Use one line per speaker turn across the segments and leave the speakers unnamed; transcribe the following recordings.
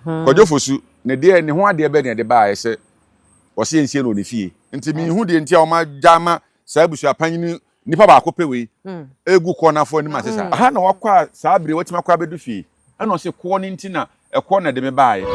Kwadwo Fosu, ne deɛ ne ho adeɛ bɛn na ɛde baeɛ sɛ ɔse yɛnsie no wɔ ne fie? Nti menhu deɛ nti a wɔagya ama saa abusuapanyin nipa baako pɛ wei egu kɔɔ n'afɔ anim ase saa. Aha na wakɔ a saa bere watumi akɔ abɛdu fie. Ɛna ɔse koɔ no nti na ɛkoɔ na ɛde me baeɛ.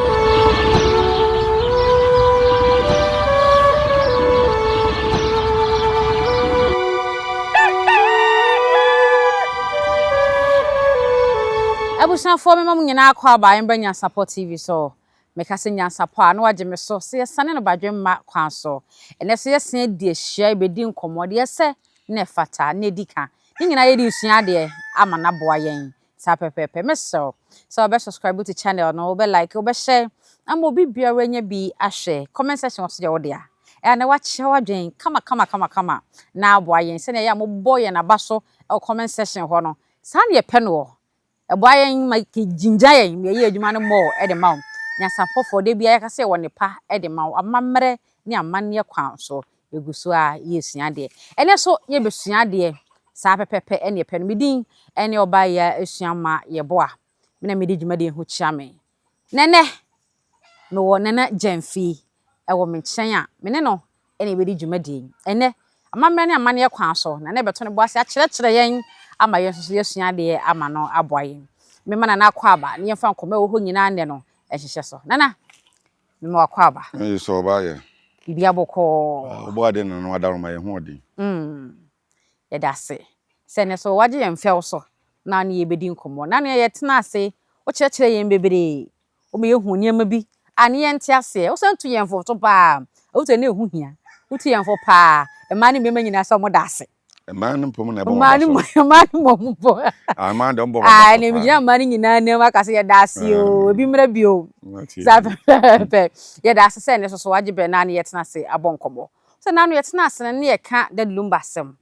Abusuafoɔ mema mo nyinaa akɔ aba mbra Nyansapɔ TV so. Meka sɛ Nyansapɔ a na wagye me so sɛ yɛsane no badwemma kwan so. Ɛnɛ so yɛsan adi ahyia yɛbɛdi nkɔmmɔ deɛ ɛsɛ na ɛfata na ɛdi ka. Ne nyinaa yɛde resua adeɛ ama no aboa yɛn. Saa pɛpɛɛpɛ. Mesrɛ wo sɛ wobɛ subscribe to channel no, wobɛ like, wobɛ share ama obi biara anya bi ahwɛ. Comment section hɔ nso deɛ wo dea. Ɛyɛ a na wakyerɛ w'adwene kama kama kama kama na aboa yɛn sɛnea ɛyɛ a mobɔ yɛn aba so wɔ comment section hɔ no. Saa na yɛpɛ noɔ. Ɛboa yɛn ma gyingya yɛn ma yɛyɛ adwuma no more de ma wo. Nyansapɔfoɔ, da biara yɛka sɛ yɛwɔ nnepa de ma wo. Amammerɛ ne amanneɛ kwan so, yɛgu so ara yɛresua adeɛ. Ɛnnɛ nso yɛrebɛsua adeɛ saa pɛpɛpɛ ne yɛpɛ no. Me din ne Ɔbaayaa Asuama Yeboah. Me na medi dwumadie ho kyia me. Na ɛnnɛ, mewɔ Nana Gyamfi wɔ me nkyɛn a me ne no na yɛbɛdi dwumadie yi. Ɛnnɛ, amammerɛ ne amanneɛ kwan so, Nana rebɛto ne bo ase akyerɛkyerɛ yɛn ama yɛn nso so yɛasua adeɛ ama no aboa yɛn. Mema Nana akwaaba na yɛmfa nkɔmmɔ a ɛwɔ hɔ nyinaa nnɛ no nhyehyɛ so. Nana, mema wo akwaaba.
Ɛyɛ sɛ ɔbaa yɛ.
Biribi abɔkɔɔ.
Ɔbɔ ade na no adaworo ma yɛn ho ɔden.
Yɛda ase sɛ nnɛ so wagye yɛn fɛw so na ne yɛbɛdi nkɔmmɔ. Na nea yɛtena ase, wokyerɛkyerɛ yɛn bebree. Woma yɛhu nneɛma bi a ne yɛnte aseɛ. Wosan tu yɛn fo so paa. Wotu ɛna ɛho hia. Wotu yɛn fo paa. Mmaa ne mmarima nyinaa sɛ wɔda ase.
Mmaa no mpom na ɛbɔ wɔn aba so.
Mmaa no mmom mpo.
Ah, mmaa deɛ wɔbɔ wɔn aba so paa.
Ɛna megyina mmaa no nyinaa anim aka sɛ yɛda ase o. Ebi mmra bio. Saa pɛpɛɛpɛ. Yɛda ase sɛ ɛnnɛ nso so wagye berɛ na ne yɛtena ase abɔ nkɔmmɔ. Sɛ nano yɛtena ase no ne yɛka Daddy Lumba asɛm.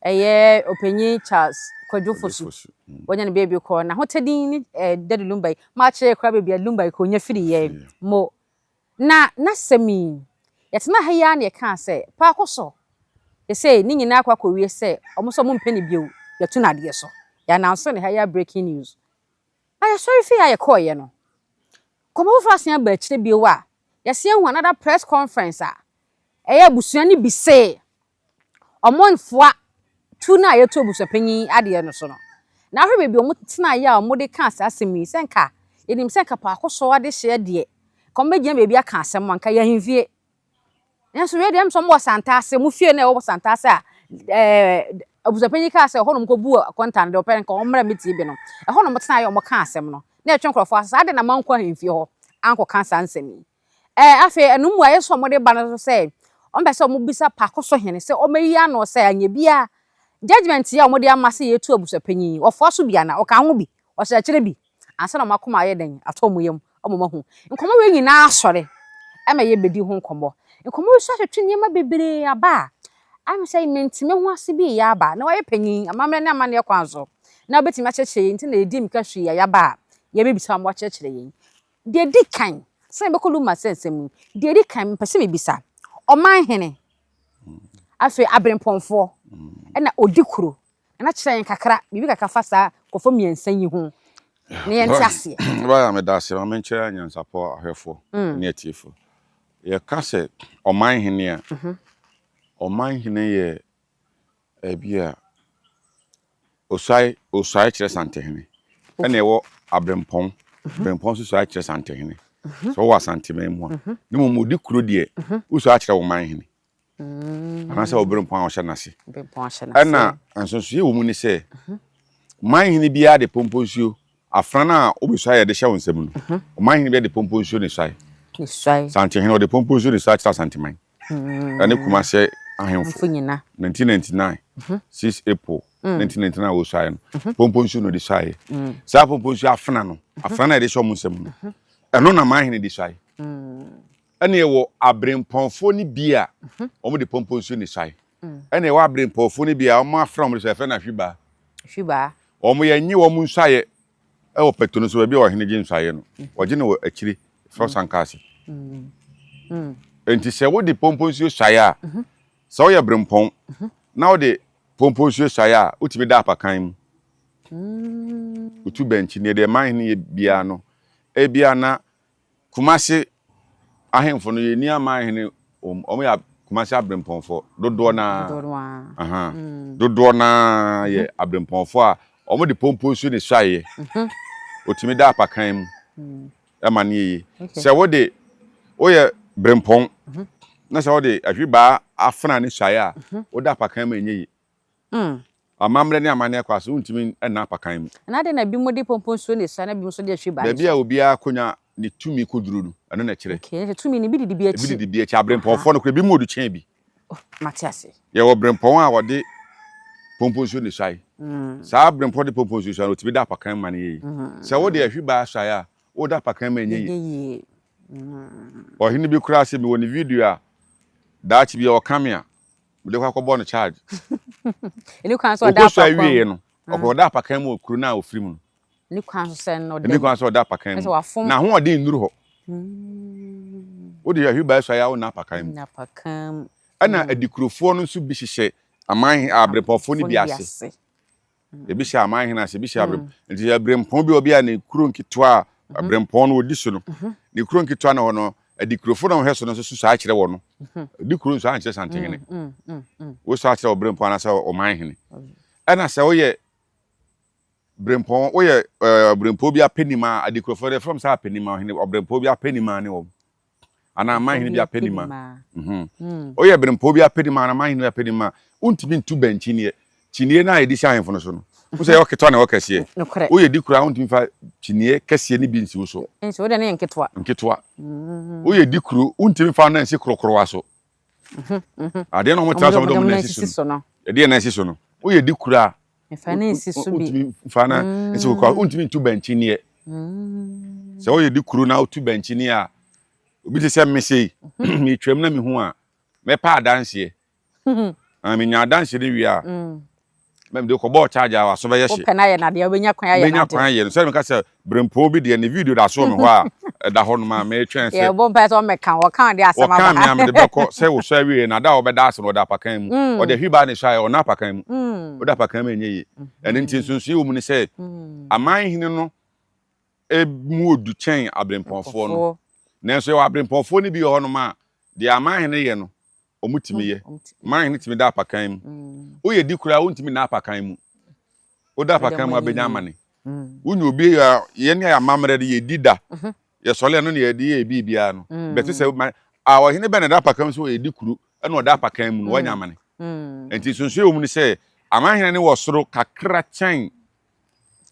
Ɛyɛ Ɔpanyin Charles Kwadwo Fosu. Wanya ne baabi kɔ. N'ahotadin ne eh, Daddy Lumba yi. Makyerɛ koraa baabi a Lumba yi kɔ ɔnya firi yɛ mo. Na n'asɛm yi, yɛtenaa ha yi ara na yɛkaa sɛ, Paako so! Seesei ne nyinaa akɔ akɔwie sɛ wɔn nso wɔmpɛ no bio, yɛatu no adeɛ so. Yɛananso ne ha yi ara breaking news. Na yɛsɔre fii ha yɛkɔeɛ no, nkɔmmɔ foforɔ asan aba akyire bio a, yɛsan ahu another press conference a ɛyɛ abusua no bi se wɔmfoa tu no a yɛtu abusuapanyin adeɛ no so no. Na ahwɛ baabi a wɔtenaeɛ a wɔde kaa saa asɛm yi, sɛ nka yɛnim sɛ nka Paako so adehyeɛ deɛ, nka wɔbɛgyina baabi aka asɛm a, nka yɛ ahemfie. Nanso wei deɛ ɛm sɛ wɔwɔ Santase, wɔn fie no a ɛwɔ Santase a ɛɛ abusuapanyin kaa sɛ ɛhɔ na wɔkɔbu akonta no deɛ ɔpɛ nka wɔmmra mmɛtie bi no, ɛhɔ na wɔtenaeɛ a wɔkaa asɛm no. Na ɛtwe nkurɔfoɔ aso saa, adɛn na moankɔ ahemfie hɔ ankɔka saa nsɛm yi? Ɛɛ, afei ɛno mmuaeɛ nso a wɔde ba no nso sɛ, wɔpɛ sɛ wɔbisa Pako so hene sɛ ɔmmɛyi ano sɛ anyɛ biara judgement yi a wɔde ama sɛ yɛtu abusuapanyin yi, ɔfoa so bi anaa? Ɔka ho bi? Ɔkyerɛkyerɛ bi? Ansa na wɔn akoma ayɛ dɛn? Atɔ wɔn yam ama wɔahu. Nkɔmmɔ wei nyinaa asɔre ma yɛbɛdi ho nkɔmmɔ. Nkɔmmɔ yi nso atwetwe nneɛma bebree aba a, ayɛ me sɛ mente-me-ho-ase bi reyɛ aba. Na wayɛ panyin, amammerɛ ne amanneɛ kwan so, na wobɛtumi akyerɛkyerɛ yɛn nti na yɛdi mmirika hwii a yɛaba a, yɛbɛbisa wo ma woakyerɛkyerɛ yɛn. Deɛ ɛdi kan, sɛ mebɛkɔ Luma sɛ nsɛm mu, deɛ ɛdi kan mepɛ sɛ mebisa, ɔman hene, afei aberempɔnfoɔ, ɛna ɔdi kuro, na kyerɛ yɛn kakra, biribi kakra fa saa nkurɔfoɔ mmiɛnsa yi ho, na yɛnte aseɛ.
Baya, meda ase. Ma menkyerɛ anyansapɔ ahwɛfoɔ ne atiefoɔ. Yɛka sɛ ɔman hene a, ɔman hene yɛ ebi a Osuae, Osuae kyerɛ Santehene. Ɛna ɛwɔ Abrempɔn, Abrempɔn nso suae kyerɛ Santehene. Sɛ wowɔ Asanteman mu a. Ne mmom odi kuro deɛ, wosuae kyerɛ wo man hene. Anaasɛ Obrempɔn a ɔhyɛ n'ase. Ɛna nsonsonoeɛ wɔ mu ne sɛ, man hene biara de pompo nsuo, afena no a wobɛsuae a yɛde hyɛ wo nsam no, ɔman hene biara de pompo nsuo na esuae. Santehene, ɔde pompo nsuo na esuae kyerɛ Asanteman. ɛne Kumasi ahemfo 1999 6 April 1999 a wɔsuaeɛ no pompo nsuo na ɔde suaeɛ saa pompo nsuo afena no afena na yɛde hyɛ wɔn nsam no ɛno na manhene de suae ɛne ɛwɔ aberempɔnfoɔ no bi a wɔn de pompo nsuo na suae ɛne ɛwɔ aberempɔnfoɔ no bi a wɔn afena wɔn de suae fɛ na hwibaa wɔn yɛ nye wɔn nsuaeɛ Wɔ pɛto no so, baabi a ɔhene gye nsuaeɛ no, wɔgye no wɔ akyire, frɛ sanka ase. Enti sɛ wode pompo nsuo suaeɛ a, sɛ woyɛ berempɔn na wode pompo nsuo suaeɛ a, wotumi da apakan mu. Wotu bɛnkyi. Deɛ deɛ man hene yɛ biara no, ebia na Kumasi ahemfo no yɛnni amanhene wɔ mu. Wɔyɛ Kumasi aberempɔnfoɔ dodoɔ no ara.
Dodoɔ no ara.
Aha. Dodoɔ no ara yɛ aberempɔnfoɔ a wɔde pompo nso na ɛsuaeɛ. Wɔtumi da apakan mu ma no yɛ yie. Sɛ wode woyɛ berempɔn na sɛ wode ahwibaa afena ne suaeɛ a, woda apakan mu a ɛnyɛ yie. Amammerɛ ne amanneɛ kɔ ase, wontumi nna apakan mu.
Na adɛn na ebinom de pompo nsuo na esua na ebinom nso de ahwi baa
Baabi a obiara akonya ne tumi kɔduru no, ɛno na ɛkyerɛ.
Okay, ɛsɛ tumi no, ebi didi bi akyi.
Ebi didi bi akyi. Aberempɔnfoɔ no koraa, ebinom wɔ du kyɛn bi.
Oh, mate ase.
Yɛwɔ berempɔn a wɔde pompo nsuo na esuae. Saa berempɔn de pompo nsuo sua no, otumi da apakan mu ma no yɛ yie. Sɛ wode ahwi baa suae a, woda apakan mu a ɛnyɛ
yie.
Ɔhene bi koraa sɛ mewɔ ne video a, daakye bi ɔka me a, mede kɔ akɔbɔ no charge.
Ɛni kwan sɛ ɔda
apakan mu. Ɔkɔsua no, ɔkɔ ɔda apakan mu wɔ kuro no a ɔfiri mu no.
Ɛni kwan so sɛ ɔda.
Ɛni kwan sɛ ɔda apakan mu. Na ahoɔden nnuru hɔ. Wode ahwi ba asua yɛ a wonna apakan mu.
Apakan mu.
Ɛna adikurofoɔ no nso bi hyehyɛ aman abrepɔfoɔ no bi ase. Ebi hyɛ aman hene ase, ebi hyɛ abere. Nti sɛ aberempɔn bi obi a ne kuro nketewa a aberempɔn no ɔdi so no, ne kuro nketewa na hɔ no, adikurofo na wɔhwɛ so no nso so saa kyerɛ wɔ no. Odi kuro nso ankyerɛ santehene. Wo saa kyerɛ ɔberempɔn anaasɛ ɔman hene. Ɛna sɛ woyɛ berempɔn, woyɛ ɔberempɔn bi apanim a, adikurofo de from sɛ apanim a, ɔhene ɔberempɔn bi apanim a ne wɔn. anaa aman hene bi apɛnim a mhm. Woyɛ berempɔw bi apɛnim anaa aman hene bi apɛnim a wontumi ntu bɛn kyiniiɛ kyiniiɛ no a yɛde si ahemfo no so no wo sɛ yɛwɔ ketewa na ɛwɔ kɛseɛ woyɛ di koraa wontumi fa kyiniiɛ kɛseɛ no bi nsi wo so
nso wode ne yɛ nketewa
nketewa mm. Woyɛ di kuro wontumi fa no nsi korokorowa so mhm, mhm. Adeɛ na wɔn tena so wɔn de wɔn nan si so no ɛdeɛ nan si so no woyɛ di kuro a
Mfa no nsi so bi.
Wontumi mfa no nsi so koraa. Wontumi ntu bɛnkyeneɛ. Sɛ woyɛ de kuro na wotu bɛnkyeneɛ a, obi te sɛ me sei, metwam na mehu a, mɛpa adanseɛ. Na menya adanseɛ no wie a, mede kɔbɔɔ charge a waso bɛyɛ hye.
Wopɛ no ayɛ no adeɛ, wobɛnya kwan ayɛ no adeɛ.
Mɛnya kwan ayɛ no. Sɛ meka sɛ berempɔn bi deɛ ne video da so wɔ me hɔ a, ɛda hɔ nom a metwɛn sɛ.
Yɛbɔ mpaeɛ sɛ ɔmmɛka wo, ɔka wo deɛ asɛm aba.
Ɔka me a mede bɛkɔ sɛ wosɔ awieɛ no, ada a ɔbɛda ase no ɔda apakan mu. Ɔde ahwi baa ne so a ɔnna apakan mu. Woda apakan mu a ɛnyɛ yie. Ɛno nti nsonsonoeɛ wɔ mu ne sɛ aman hene no mu odu kyɛn aberempɔnfoɔ no. Nanso yɛwɔ aberempɔnfoɔ no bi wɔ hɔnom a deɛ aman hene yɛ no wɔtumi yɛ. Man hene tumi da apakan mu. Woyɛ di koraa wontumi nna apakan mu. Woda apakan mu a bɛnya amane. Wonya obi a yɛn ne amammerɛ de yɛdi da. Yɛsɔre ɛno ne yɛde yɛ biribiara no. Bɛte sɛ ma a ɔhene bɛn na ɛda apakan mu sɛ ɔyɛ di kuro ɛna ɔda apakan mu no wanya amane. Nti nsonsonoeɛ wɔ mu ne sɛ amanhene ne wɔ soro kakra kyɛn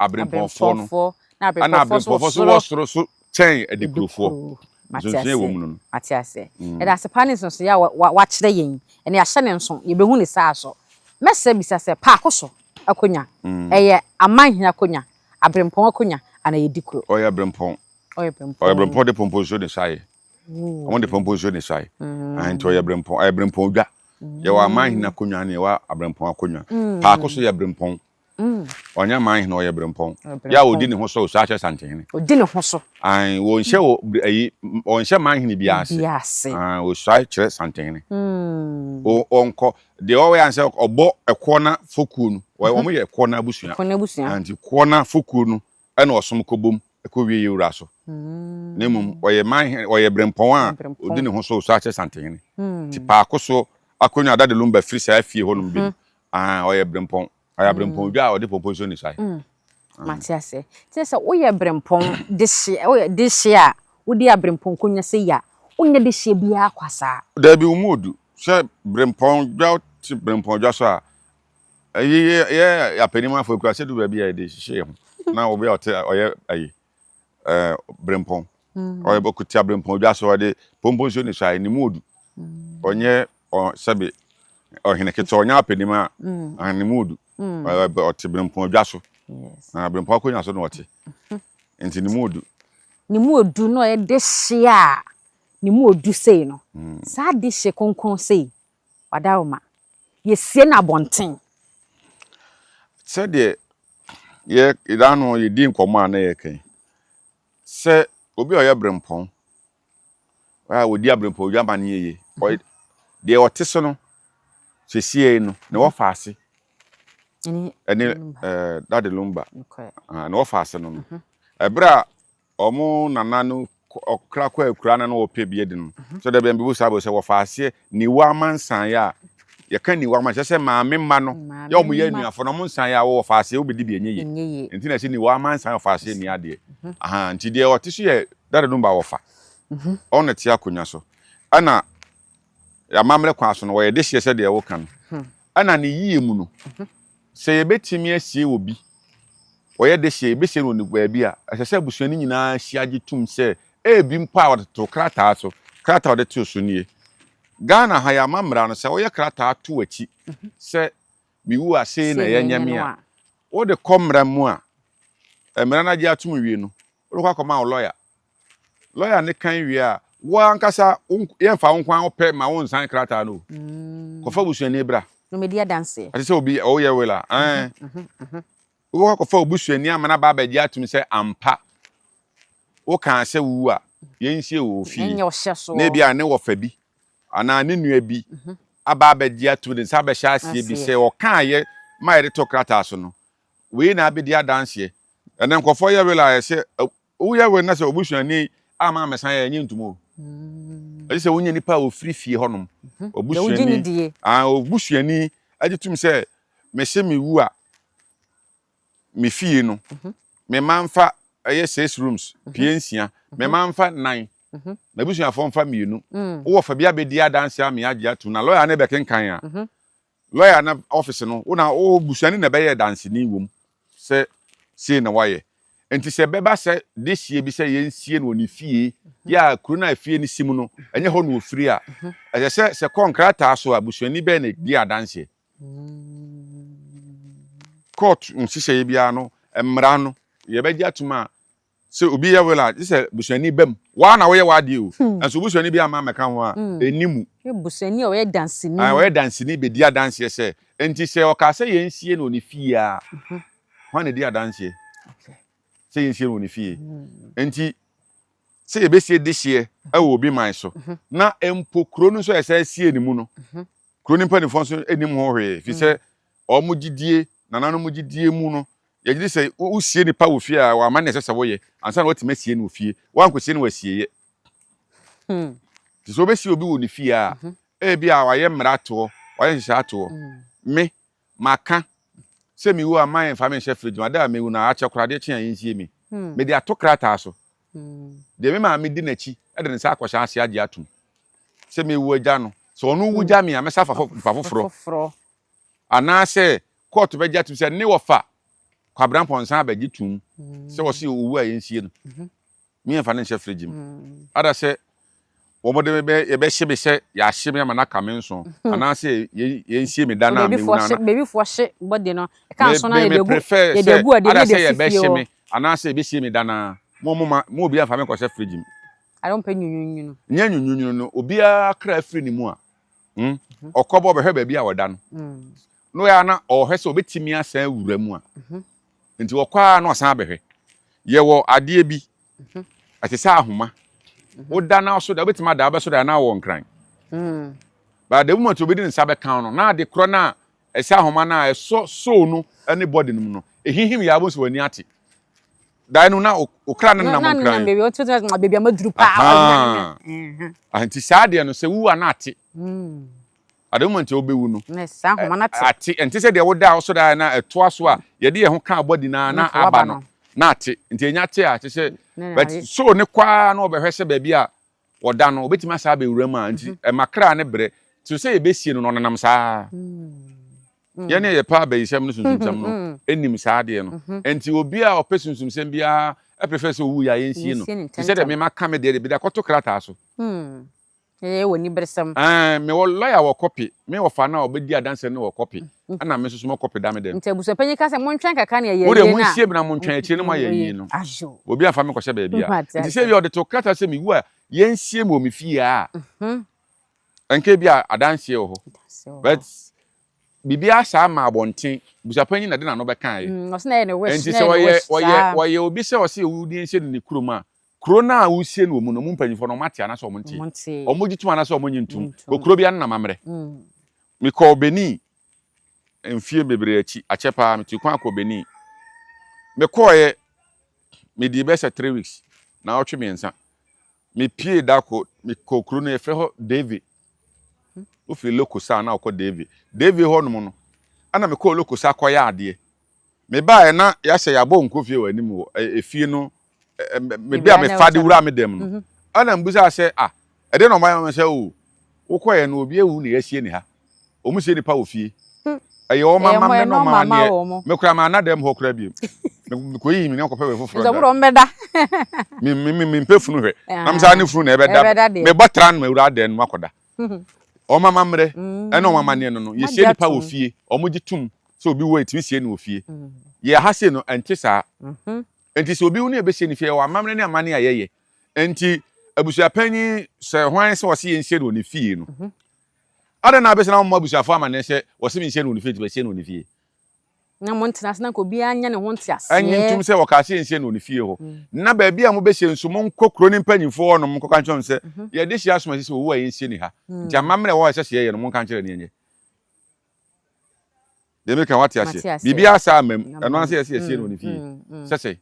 aberempɔnfoɔ no, ɛna aberempɔnfoɔ nso wɔ soro so kyɛn adikurofoɔ. Nsonsonoeɛ wɔ mu no no.
Mate aseɛ. Yɛda ase paa ne nsonsonoeɛ a wakyerɛ yɛn yi. Ɛnna yɛahyɛ ne nso, yɛbɛhu ne saa so. Mɛsrɛ bisa sɛ, paako so akonnwa, ɛyɛ amanhene akonnwa, aberempɔn akonnwa, anaa ɛyɛ dikuro?
Ɔyɛ aberempɔn.
Ɔyɛ berempɔn.
Ɔyɛ berempɔn de pompo nsuo ne saeɛ. Wɔn de pompo nsuo ne saeɛ. Nti ɔyɛ berempɔn, ɔyɛ berempɔn dwa. Yɛwɔ amanhene akonnwa ne yɛwɔ aberempɔn akonnwa. Paako so yɛ berempɔn. Ɔnyɛ man hene, ɔyɛ berempɔn. Yɛ a ɔdi ne ho so, saa kyerɛ santehene.
Ɔdi ne ho so.
Ae, wɔnhyɛ wɔ ayi, ɔnhyɛ man hene bi ase.
Bi ase.
Ae, ɔsuae kyerɛ santehene. Ɔnkɔ, deɛ ɔyɛ ansɛ ɔbɔ ɛkoɔ na fokuo no. Wɔn yɛ ɛkoɔ na abusua.
Ɛkoɔ na abusua.
Nti koɔ na fokuo no ɛna ɔsom kɔbom ɛkɔ wie yɛ wura so. Na mmom ɔyɛ man hene, ɔyɛ berempɔn a ɔdi ne ho so, ɔsuae kyerɛ santehene. Nti paako so akonnwa Dade Lumba firi saa fie hɔnom bi no, ae, ɔyɛ berempɔn. Ɔyɛ aberempɔn dwa a ɔde pɔmpɔ nsuo ne sae.
Mm. Mate ase. Kyerɛ sɛ woyɛ berempɔn dehye, woyɛ dehye a wodi aberempɔn konwa sɛ yi a, wonyɛ dehyeɛ biara kwa saa.
Dabi, wo mu odu. Sɛ berempɔn dwa te berempɔn dwa so a, ɛyi yɛ yɛ apanim afɔ kura sɛ du baabi a yɛde hyehyɛ yɛn ho. Na obi a ɔte ɔyɛ ayi ɛɛ berempɔn. Ɔyɛ ɔkuta berempɔn dwa so ɔde pɔmpɔ nsuo ne sae ne mu odu. Ɔnyɛ ɔ sɛbe ɔhene ketewa ɔnyɛ apanim a mm. ne mu odu mm. ɔte berempɔn dwa so na berempɔn akonnwa so na ɔte mm-hmm. nti ne mu odu
ne mu odu na ɔyɛ dehye a ne mu odu sei no mm. saa dehye kronkron sei wadaroma yɛsie no abɔnten
sɛdeɛ yɛ da no yɛdi nkɔmmɔ a na yɛka sɛ obi a ɔyɛ berempɔn a wɔdi aberempɔn dwama no yie. Ɔy deɛ ɔte so no sesie no ne wɔfa ase ɛne ɛɛ Daddy Lumba ne wɔfa ase no no. Ɛberɛ a wɔn nana no kɔ. ɔkra kɔ akura na na ɔpɛ bi adi no. So da bɛn bibu saa bɛ sɛ wɔfa aseɛ niwa amansan yɛ a yɛka niwa amansan sɛ maame mma no yɛ wɔn yɛ anuafo no wɔn nsan yɛ a wɔfa aseɛ wobɛdi bi ɛnyɛ yie. Nti na ɛsɛ niwa amansan wɔfa aseɛ ni adeɛ. Aha nti deɛ ɔte so yɛ Daddy Lumba wɔfa. Ɔno na te akonnwa so. Ɛna amammerɛ kwan so no wɔyɛ dehyeɛ sɛ deɛ woka no. Ɛna ne yie mu no sɛ yɛbɛtumi asie obi wɔyɛ dehyeɛ yɛbɛsie no wɔ baabi a ɛsɛ sɛ abusua no nyinaa hyia gye tom sɛ ebi mpo a wɔde to krataa so krataa a wɔde too so nie. Ghana ha yɛ amammerɛ no sɛ woyɛ krataa to w'akyi sɛ mewu a sei na yɛnyɛ me a wode kɔ mmara mu a mmara no agye atom wie no wode kɔ akɔma wo lɔya. Lɔya no kan wie a, wo ankasa yɛmfa wo nko ara wopɛ ma wo nsan krataa no o. Kɔfa busuani bra.
Na ɔmmɛdi adanseɛ.
Ɛte sɛ obi ɔwoyɛ will a, ɛn. Wobɛkɔ akɔfa obusuani ama no aba abɛgye atom sɛ ampa wokaa sɛ wowu a yɛnsie wo wɔ fie.
Ɛnyɛ ɔhyɛ soɔ.
Na ebi a ne wɔfa bi anaa ne nua bi aba abɛgye atom de nsa abɛhyɛ aseɛ bi sɛ ɔkaeɛ ma yɛde to krataa so no, wei na abɛdi adanseɛ. Ɛnɛ nkurɔfoɔ yɛ will a ɛsɛ woyɛ will na sɛ obusuani ama amɛsan yɛ ɛnyɛ ntom o. Ɛsɛ sɛ wonya nipa a ofiri fie hɔnom. Obusuani ah obusuani agye tom sɛ mese mewu a me fie no me mma mfa ɛyɛ six rooms pie nsia me mma mfa nan m'abusuafoɔ mfa mmienu. Wowɔ fa bi abɛdi adanseɛ a me agye atom na lɔya no bɛkenkan a Lɔya no ɔfese no, wo na wo busuani na ɛbɛyɛ danseni wom sɛ sei na wayɛ. Nti sɛ ɛbɛba sɛ dehyeɛ bi sɛ yɛnsie no wɔ ne fie, yɛ a kuro no a efie no si mu no, ɛnyɛ hɔ na ɔfiri a, ɛsɛ sɛ sɛ kɔ nkrataa so a, busuani bɛn na ɛdi adanseɛ? Kɔɔto nhyehyɛeɛ biara no, mmara no, yɛbɛgye atom a, Sɛ obi yɛ will a, gye sɛ busuani ba mu. Wo ara na woyɛ w'adeɛ o. Nanso obusuani bi amma ammɛka ho a, ɛnni mu.
Busuani a ɔyɛ danseni.
Ae, ɔyɛ danseni bɛdi adanseɛ sɛ. Enti sɛ ɔkaa sɛ yɛnsie no wɔ ne fie a, hwan na ɛdi adanseɛ sɛ yɛnsie no wɔ ne fie? Enti sɛ yɛbɛsie dehyeɛ wɔ obi man so, na mpo kuro no nso a yɛsan sie no mu no, kuro no mpanimfoɔ nso nnim ho hwee, ɛfiri sɛ wɔn gyidie, nananom gyidie mu no, Yɛgye di sɛ wosie nipa wɔ fie a, ɛwɔ amanne a ɛsɛ sɛ woyɛ ansa na woatumi asie no wɔ fie. Woankɔsie no wɔ asieeɛ. Nti sɛ wobɛsie obi wɔ ne fie a, ebi a wayɛ mmara atoɔ, wayɛ nhyehyɛe atoɔ. Me, maka sɛ mewu a mma yɛmfa me nhyɛ fridge mu. Ada a mewu no, akyɛ koraa adeɛ kye a yɛnsie me. Mede ato krataa so. Deɛ me maame di n'akyi de ne nsa akɔhyɛ ase agye atom sɛ mewu agya no. Sɛ ɔno wu gya me a, mɛsa afa nipa foforɔ. Anaasɛ kɔɔto bɛgye atom sɛ ne wɔfa Kwabena Mpɔnsa abɛgye tom sɛ wɔse owu a yɛnsie no. Me yɛmfa no nhyɛ fridge mu. Ada sɛ wɔde me bɛ yɛbɛhye me sɛ yɛahye me ama no aka me nso anaasɛ yɛnsie me da no a mewu no ana.
Baabifoɔ hye body no ɛka nso na
Me
yɛde agu
prefer
yɛde
sɛ
agu adeɛ
ada
mu
sɛ
yɛde asi fie
yɛbɛhye
hɔ.
me anaasɛ yɛbɛsie me da no a. Mo mo ma mo obiara mfa me nkɔhyɛ fridge mu.
Ada wompɛ nwununwunu.
Nyɛ nwununwunu no obiara kra firi ne mu a Hmm? Ɔkɔbɔ ɔbɛhwɛ baabi a ɔda no. Na ɔyɛ a na ɔhwɛ sɛ ɔbɛtumi asan awura mu a. Nti ɔkɔ a na ɔsan abɛhwɛ. Yɛwɔ adeɛ bi, ɛte sɛ ahoma. Woda na ɔso da, wobɛtumi ada, wobɛso da na wɔ nkran. But the moment obi de ne nsa bɛka no, na ade korɔ no a ɛsɛ ahoma no a ɛsɔ soul no ne body no mu no, ɛhihim yɛ abom sɛ w'ani ate. Dae no na okra no nam nkran.
Baabi a maduru paa.
Nti saa deɛ no sɛ wuwu a na ate. At the moment a wobɛwu no, ate. Ɛnte sɛ deɛ woda a wosɔ daeɛ na ɛtoa so a yɛde yɛn ho ka body no ara na aba no na ate. Nti ɛnya te a kyerɛ sɛ but soul no kɔ ara na ɔbɛhwɛ sɛ baabi a ɔda no obetumi asan abɛwura mu a nti ɛma kra ne brɛ te sɛ yɛbɛsie no no ɔnenam saa yɛn ne yɛpɛ abayisɛm no sunsumsɛm no ɛnim saa adeɛ no nti obi a ɔpɛ sunsumsɛm biara ɛprefer sɛ owu yɛ a yɛnsie no te sɛ deɛ mema ka me deɛ de bi de akɔto krataa so.
Ɛyɛ wɔ aniberesɛm.
Ɛɛ, mewɔ lɔya wɔ kɔpe. Me wɔfa no a ɔbɛdi adanseɛ no wɔ kɔpe. Ɛna me nso so mɔ kɔpe da me dɛm.
Nti abusuapanyin ka sɛ, Montwɛn kakra na yɛayɛ
Mo deɛ
awie no a.
monsie me na montwɛn akyire na moayɛ awie no.
Ayo.
Obi amfa me nkɔhyɛ baabi a.
Mate
Nti
ase.
sɛ ebia ɔde to krataa sɛ mewu a, yɛnsie me wɔ me fie a, ɛnka ebia adanseɛ wɔ hɔ.
Adanseɛ wɔ
But
hɔ.
biribiara saa ma abɔnten. Abusuapanyin na ɛde n'ano bɛkaeɛ.
Ɔse na ɛyɛ ne wish,
Nti
na
sɛ
ɛyɛ ne
ɔyɛ,
wish
ɔyɛ,
saa.
ɔyɛ obi sɛ ɔse owu de nsie no ne kurom a, Kuro no a wosie no wɔ mu no, ɔmo mpanyinfoɔ no, ɔmo ate anaasɛ ɔmo ntee? Ɔmo gye tom anaasɛ ɔmo nnye ntom? Wɔ kuro biara no n'amammerɛ. Mekɔɔ Benin mfie bebree akyi, akyɛ paa, metuu kwan kɔɔ Benin. Mekɔɔeɛ, medii bɛyɛ sɛ 3 weeks, naawɔtwe mmiɛnsa. Mepiee da ko, mekɔɔ kuro no yɛfrɛ hɔ Deve. Wofiri Lokosa a na wokɔ Deve. Deve hɔ nom no, ɛna mekɔɔ Lokosa kɔyɛ adeɛ. Mebaeɛ na yɛasɛ yɛabɔ nkofie wɔ anim wɔ efie no baabi a mefa de wura me dɛm no. Ɛna mbisaa sɛ, ah, ɛdeɛ na ɔmayɛ ma sɛ o, wokɔɛ no obi awu na yɛasie ne ha. Wɔn sie nipa wɔ fie. Ɛyɛ wɔn amammerɛ ne wɔn amanneɛ. Me koraa manna dɛm hɔ koraa bio. Mekɔyii me nneɛma kɔpɛ baabi foforɔ da. Me me me mempɛ funu hwɛ. Na me saa ne funu na ɛbɛda. Mebɔ tra no mawura dan no mu akɔda. Wɔn amammerɛ ne wɔn amanneɛ no no, yɛsie nipa wɔ fie. Wɔgye tom sɛ obi wu a yɛtumi sie no wɔ fie. Yɛn ha sei no, ɛnte saa. Enti sɛ obi wu na yɛbɛsie no fie a, yɛwɔ amammerɛ ne amanneɛ a yɛyɛ. Enti abusuapanyin sɛ hwan sɛ ɔse yɛnsie no wɔ ne fie no, Adɛn na abɛsi na mommɔ abusuafoɔ amanneɛ sɛ wɔse menhyia no wɔ ne fie nti mahyia no wɔ ne fie?
Na montena ase na nka obiara nyɛ ne ho nteaseɛ.
Ɛnnye ntom sɛ wɔkaa sɛ yɛnhyia no wɔ ne fie hɔ. Na baabi a mobɛhyia nso, monkɔ kuro no mpanimfoɔ hɔnom nkɔka nkyerɛ wɔn sɛ, 'Yɛde hyia asom asi sɛ owu a yɛnsie no ha. Nti amammerɛ a ɛwɔ hɔ a ɛsɛ sɛ yɛyɛ no, monka nkyerɛ no yɛnyɛ. Deɛ meka woate aseɛ? Biribiara saa amma mu. Ɛno ara sɛ yɛsɛ yɛsie no wɔ ne fie. Sɛ sɛn?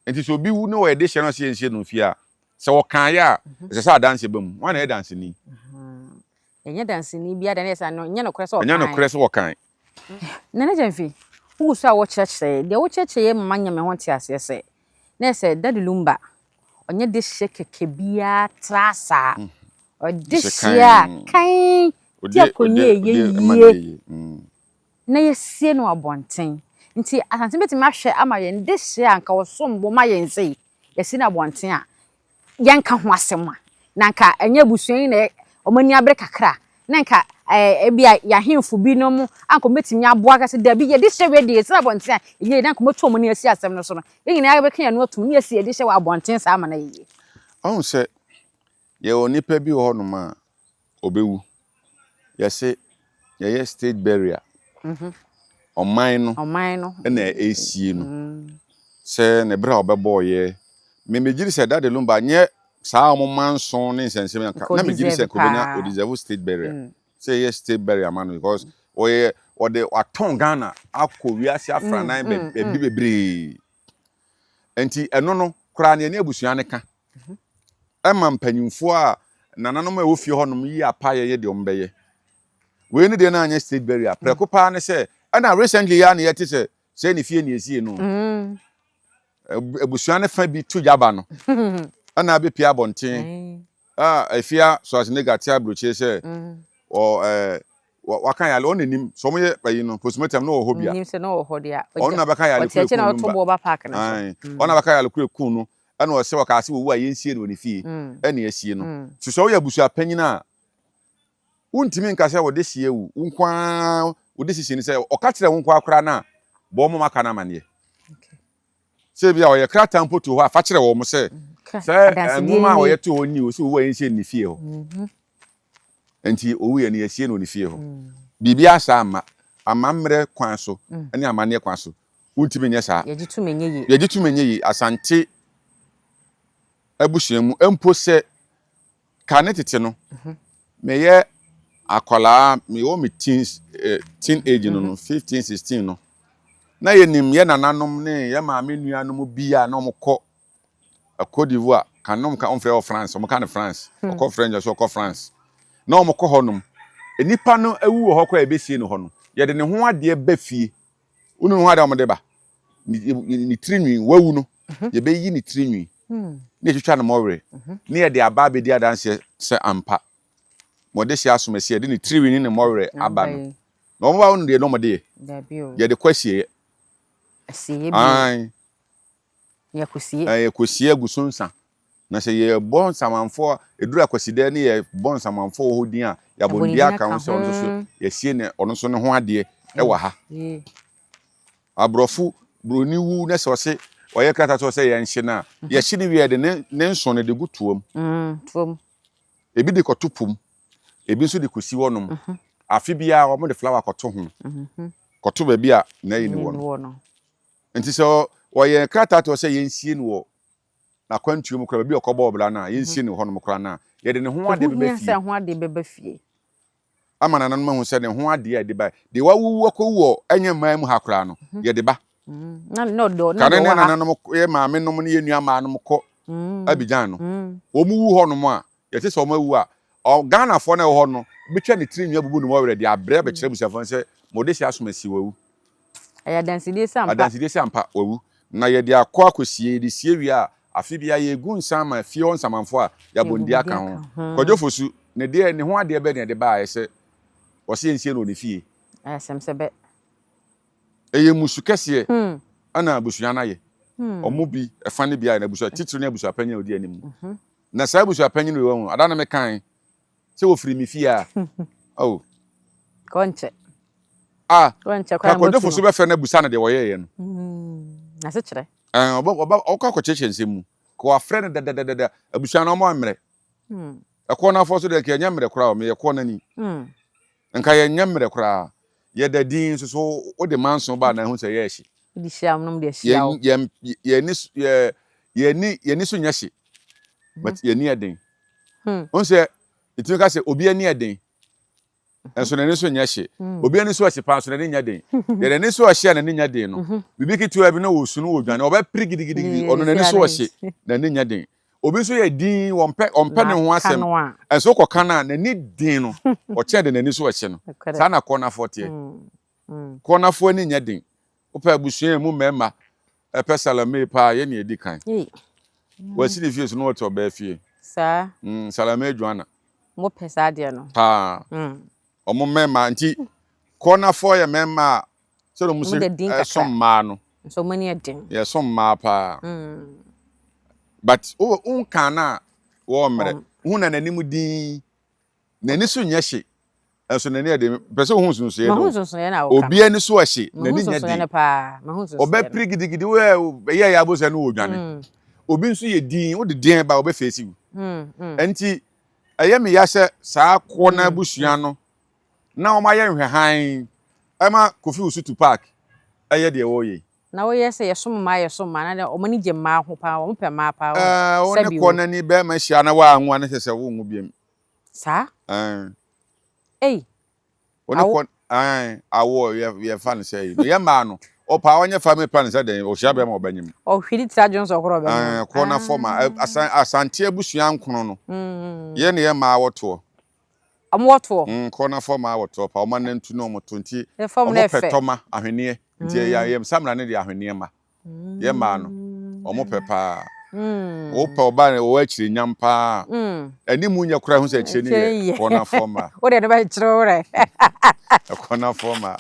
Enti sɛ obi wu na wɔyɛ dehyeɛ na ɔsɛ yɛnsie no fie a, sɛ wɔkaeɛ a, ɛsɛ sɛ adanseɛ ba mu. Hwan na ɛyɛ danseni?
Ɛnyɛ danseni biara deɛ na ɛyɛ sɛ ɛnyɛ nokorɛ sɛ wɔkae.
Ɛnyɛ nokorɛ sɛ wɔkae.
Nana Gyamfi, wogu so a wokyerɛkyerɛ yɛn. Deɛ wokyerɛkyerɛ yɛn ma manya me ho nteaseɛ sɛ, na ɛyɛ sɛ Daddy Lumba, ɔnyɛ dehyeɛ kɛkɛ biara tra saa. Ɔyɛ dehyeɛ a kann di akonnwa a ɛyɛ yie. na yɛasie no abɔnten. Nti asase bɛtumi ahwɛ ama yɛn dehyeɛ a anka ɔsom bo ma yɛn sei, yɛasie no abɔnten a, yɛnka ho asɛm a, na anka ɛnyɛ abusua yi na wɔn ani abere kakra a, na anka ɛɛ ebi a yɛn ahemfo binom anka wɔbɛtumi aboa ka sɛ dabi yɛde hyɛ wei deɛ yɛsi no abɔnten a ɛnyɛ yie, na anka wɔatu wɔn ani asi asɛm no so no, yɛn nyinaa yɛbɛka yɛn ano atom na yɛasi yɛde hyɛ wɔ abɔnten saa ama no ayɛ yie.
Ɔhu sɛ yɛwɔ nnipa bi wɔ hɔnom a ɔbɛwu. Yɛse yɛyɛ state burial. Ɔman no na ɛresie no. Sɛ ne berɛ a ɔbɛbɔɔyɛ. Me megye di sɛ Daddy Lumba nyɛ saa wɔn manso ne nsɛnsɛm yi anka. Na megye di sɛ nka ɔbɛnya o deserve state burial. Sɛ yɛyɛ state burial ma no because ɔyɛ ɔde watɔn Ghana akɔ wiase afranan baabi bebree. Nti ɛno no koraa no yɛne abusua no ka. Ɛma mpanyimfoɔ a nananom a ɛwɔ fie hɔnom yi apaeɛ yɛ deɛ wɔbɛyɛ. Wei ne deɛ na anyɛ state burial. Prɛko paa ne sɛ ɛna recently yi ara na yɛte sɛ sɛ ne fie na yɛsie no. Abusua no fa bi to gya ba no ɛna abɛpie abɔnten. A Afia Schwarzenegger te aburokyire sɛ wɔ ɛɛ waka yale ɔno nim sɛ wɔn yɛ ayi no postmortem no wɔ hɔ bia.
Nim sɛ na wɔ hɔ deɛ.
Ɔno na bɛka yale kure kun no mba. Ɔno na bɛka yale kure kun no ɛna ɔsɛ wɔkaa sɛ wɔwu a yɛnsie no wɔ ne fie ɛna yɛasie no. Nti sɛ woyɛ abusua panyin a wontumi nka sɛ wɔde sie awu wo nko ara wo decision ne sɛ ɔka kyerɛ wo nko ara koraa no a bɔ wɔn aka no amaneɛ. Sɛ ebi a ɔyɛ krataa mpo to hɔ a fa kyerɛ wɔn sɛ sɛ nwoma a ɔyɛ to hɔ ni o sɛ owu a yɛnsie no ne fie hɔ. Nti owu yɛ no yɛsie no wɔ ne fie hɔ. Biribi asa amma amammerɛ kwan so ne amanneɛ kwan so Wontumi nyɛ saa.
Yɛgye tom ɛnyɛ yie.
Yɛgye tom ɛnyɛ yie. Asante abusua mu mpo sɛ kane tete no, meyɛ akwadaa, mewɔ me teens, eh, teen age no no, 15, 16 no, na yɛnim yɛ nananom ne yɛ maame nuanom bi a na wɔkɔ Cote d'Ivoire, kan na wɔka wɔmfrɛ wɔ France, wɔka no France, ɔkɔ French ɔsɛ ɔkɔ France, na wɔkɔ hɔnom. Nnipa no awu wɔ hɔ koraa a yɛbɛsie no hɔ no, yɛde ne ho adeɛ ba fie. Wonim ho ade a wɔde ba? Ne tiri nwi, wawu no, mhm. yɛbɛyi ne tiri nwi hmm. na yɛtwitwa no mmɔwerɛ mhm. na yɛde aba abɛdi adanseɛ sɛ ampa ma ɔde hyɛ asom asi yɛde ne tiri nwi ne ne mmɔwerɛ aba no. Na wɔn ba no deɛ na wɔde yɛ. Yɛde kɔ asieɛ.
Asieɛ bi. Yɛkɔsie.
Yɛkɔsie agu so nsa. Na sɛ yɛbɔ nsamanfoɔ a, ɛduru Akwasidɛ ne yɛbɔ nsamanfoɔ wɔ hɔ din a, yɛabɔ ne din aka ho sɛ ɔno nso so yɛasie ne ɔno nso ne ho adeɛ wɔ ha. Aborɔfo, buroni wu na sɛ ɔse ɔyɛ krataa sɛ ɔsɛ yɛnhye no a, yɛhye no wie a yɛde ne ne nso no de gu toa mu.
Toa mu.
Ebi de kɔto po mu, ebi nso de kɔsi hɔnom. Afe biara wɔde flower kɔto ho, kɔto baabi a n'ayi no wɔ no. Nti sɛ wɔyɛ krataa to hɔ sɛ yɛnsie no wɔ n'akwantuo mu koraa, baabi a ɔkɔbɔɔ bra no a, yɛnsie no hɔnom koraa no a, yɛde ne ho adeɛ bɛba fie.
sɛ ho adeɛ bɛba fie.
Ama nananom ahu sɛ ne ho adeɛ a yɛde ba, deɛ wawuwu akɔwu wɔ ɛnyɛ mmaa mu ha koraa no, yɛde ba.
Na na ɔdɔ
na Kane ne nananom, yɛ maame nom ne yɛ nua mmaa nom kɔ. Abidjan no. Wɔn wu hɔ nom a, yɛte sɛ wɔn awu a, Ghanafoɔ no a ɛwɔ hɔ no bɛtwa ne tiri nwi abubu ne mɔwerɛ de abrɛ abɛkyerɛ abusuafoɔ no sɛ mo dehye asom asi wawu.
Ɛyɛ adansedie sɛ ampa.
Adansedie sɛ ampa wawu. Na yɛde akɔ akɔsie, yɛde sie wie a, afe biara yɛgu nsa ama fie hɔ nsamanfoɔ a yɛabɔ nnua aka ho. Kwadwo Fosu, ne deɛ, ne ho adeɛ bɛn na ɛde baeɛ sɛ ɔse yɛnsie no wɔ ne fie?
Ɛyɛ asɛm sɛ bɛ.
Ɛyɛ mmusu kɛseɛ na abusua no ayɛ. Wɔn bi, ɛfa no bi ayɛ, na abusua titire ne abusuapanyin a ɔdi anim. Na saa abusuapanyin wei wahu, ada na mekae sɛ wɔfiri me fie a, oh.
Kɔnkyɛ.
Ah, ka Kwadwo Fosu bɛfrɛ no abusa no deɛ wɔyɛeɛ no.
N'asekyerɛ.
Ɔkɔ akɔkyerɛkyerɛ nsɛm mu. Ka wafrɛ no dadadadada, abusua no wɔn mmerɛ. Ɛkɔɔ no afɔ so deɛ nka yɛnyɛ mmerɛ koraa o, meyɛ kɔɔ no ani. Nka yɛnyɛ mmerɛ koraa. Yɛda din nso so wode manso ba na ɛho sɛ yɛ hye.
Wode hyia nom de ahyia wo.
Yɛn yɛn yɛn yɛn yɛn ani so nyɛ hye. But yɛn ani yɛ den. Wohu sɛ ɛtumi ka sɛ obi ani yɛ den nso n'ani so nyɛ hye. Obi ani so hye paa nso n'ani nyɛ den. Deɛ n'ani so hye a n'ani nyɛ den no, biribi ketewa bi na ɔresu no ɔredwane, ɔbɛpere gidigidigidi, ɔno n'ani so hye, n'ani nyɛ den. Obi nso yɛ dinn, ɔmpɛ ɔmpɛ ne ho asɛm, nso wokɔka no a, n'ani den no, ɔkyɛn de n'ani so hye no. Saa na kɔnafoɔ teɛ. Kɔnafoɔ ani nyɛ den. Wopɛ abusua a emu mmarima pɛ Salome paa, yɛn na yɛdi kan. Wasi ne fie so na ɔte ɔbaa fie.
Saa.
Salome Joanna.
Mopɛ saa adeɛ no.
Paa. Wɔn mmarima nti kɔnafoɔ yɛ mmarima a sɛdeɛ wɔn si ɛsom mmaa no.
Nso wɔn ani yɛ den.
Yɛsom mmaa paa. But wo nka no a wɔmmerɛ. Wohu na n'anim dinn. N'ani so nyɛ hye, nso n'ani yɛ den. Pɛ sɛ wohu nsonsonoeɛ no.
Mahu nsonsonoeɛ na woka.
Obi ani so ɛhye, n'ani nyɛ den.
Ɔbɛpere
gidigidi, woyɛ ɛyɛ yɛ abo sɛ no wɔ dwane. Obi nso yɛ din, wode deɛn ba ɔbɛfeesi wo. Ɛnti ɛyɛ me ya sɛ saa koɔ no abusua no na wɔn ayɛ nhwɛhan ɛma Kofi Wusutu Park ɛyɛ deɛ wɔreyɛ yi.
Na woyɛ sɛ yɛsom mmaa yɛsom mmaa na wɔn ani gye mmaa ho paa wɔn pɛ mmaa paa
wɔn wo ne kɔ n'ani bɛrima hyia na woanwo a ne sɛ sɛ wonwo biam.
Saa?
Ɛɛ.
Ei.
Wo ne kɔ ɛɛ awoɔ yɛ yɛfa no sɛ yi no yɛ mmaa no ɔpaa ɔnyɛ family planning sɛ dɛn ɔhyia bɛrima ɔbɛnyem.
Ɔhwiri tira dwonsɔ korɔ ɔbɛnyem.
Ɛɛ kɔ na fɔ ma asan asante abusua nkono no yɛ ne yɛ mmaa wɔtoɔ.
Ɔmo wɔ toɔ.
Mm kɔ na fɔ maa wɔ toɔ pa ɔmo anantu na ɔmo to nti ɔmo pɛ tɔma ahweneɛ nti yɛ yɛ samina ne deɛ ahweneɛ ma yɛ mmaa no ɔmo pɛ paa wo pɛ ɔbaa no ɔwɔ akyire nyam paa ɛne mu nyɛ koraa ho sɛ akyire ne yɛ kɔ na fɔ ma
wo deɛ no bɛ kyerɛ wo rɛ
kɔ na fɔ ma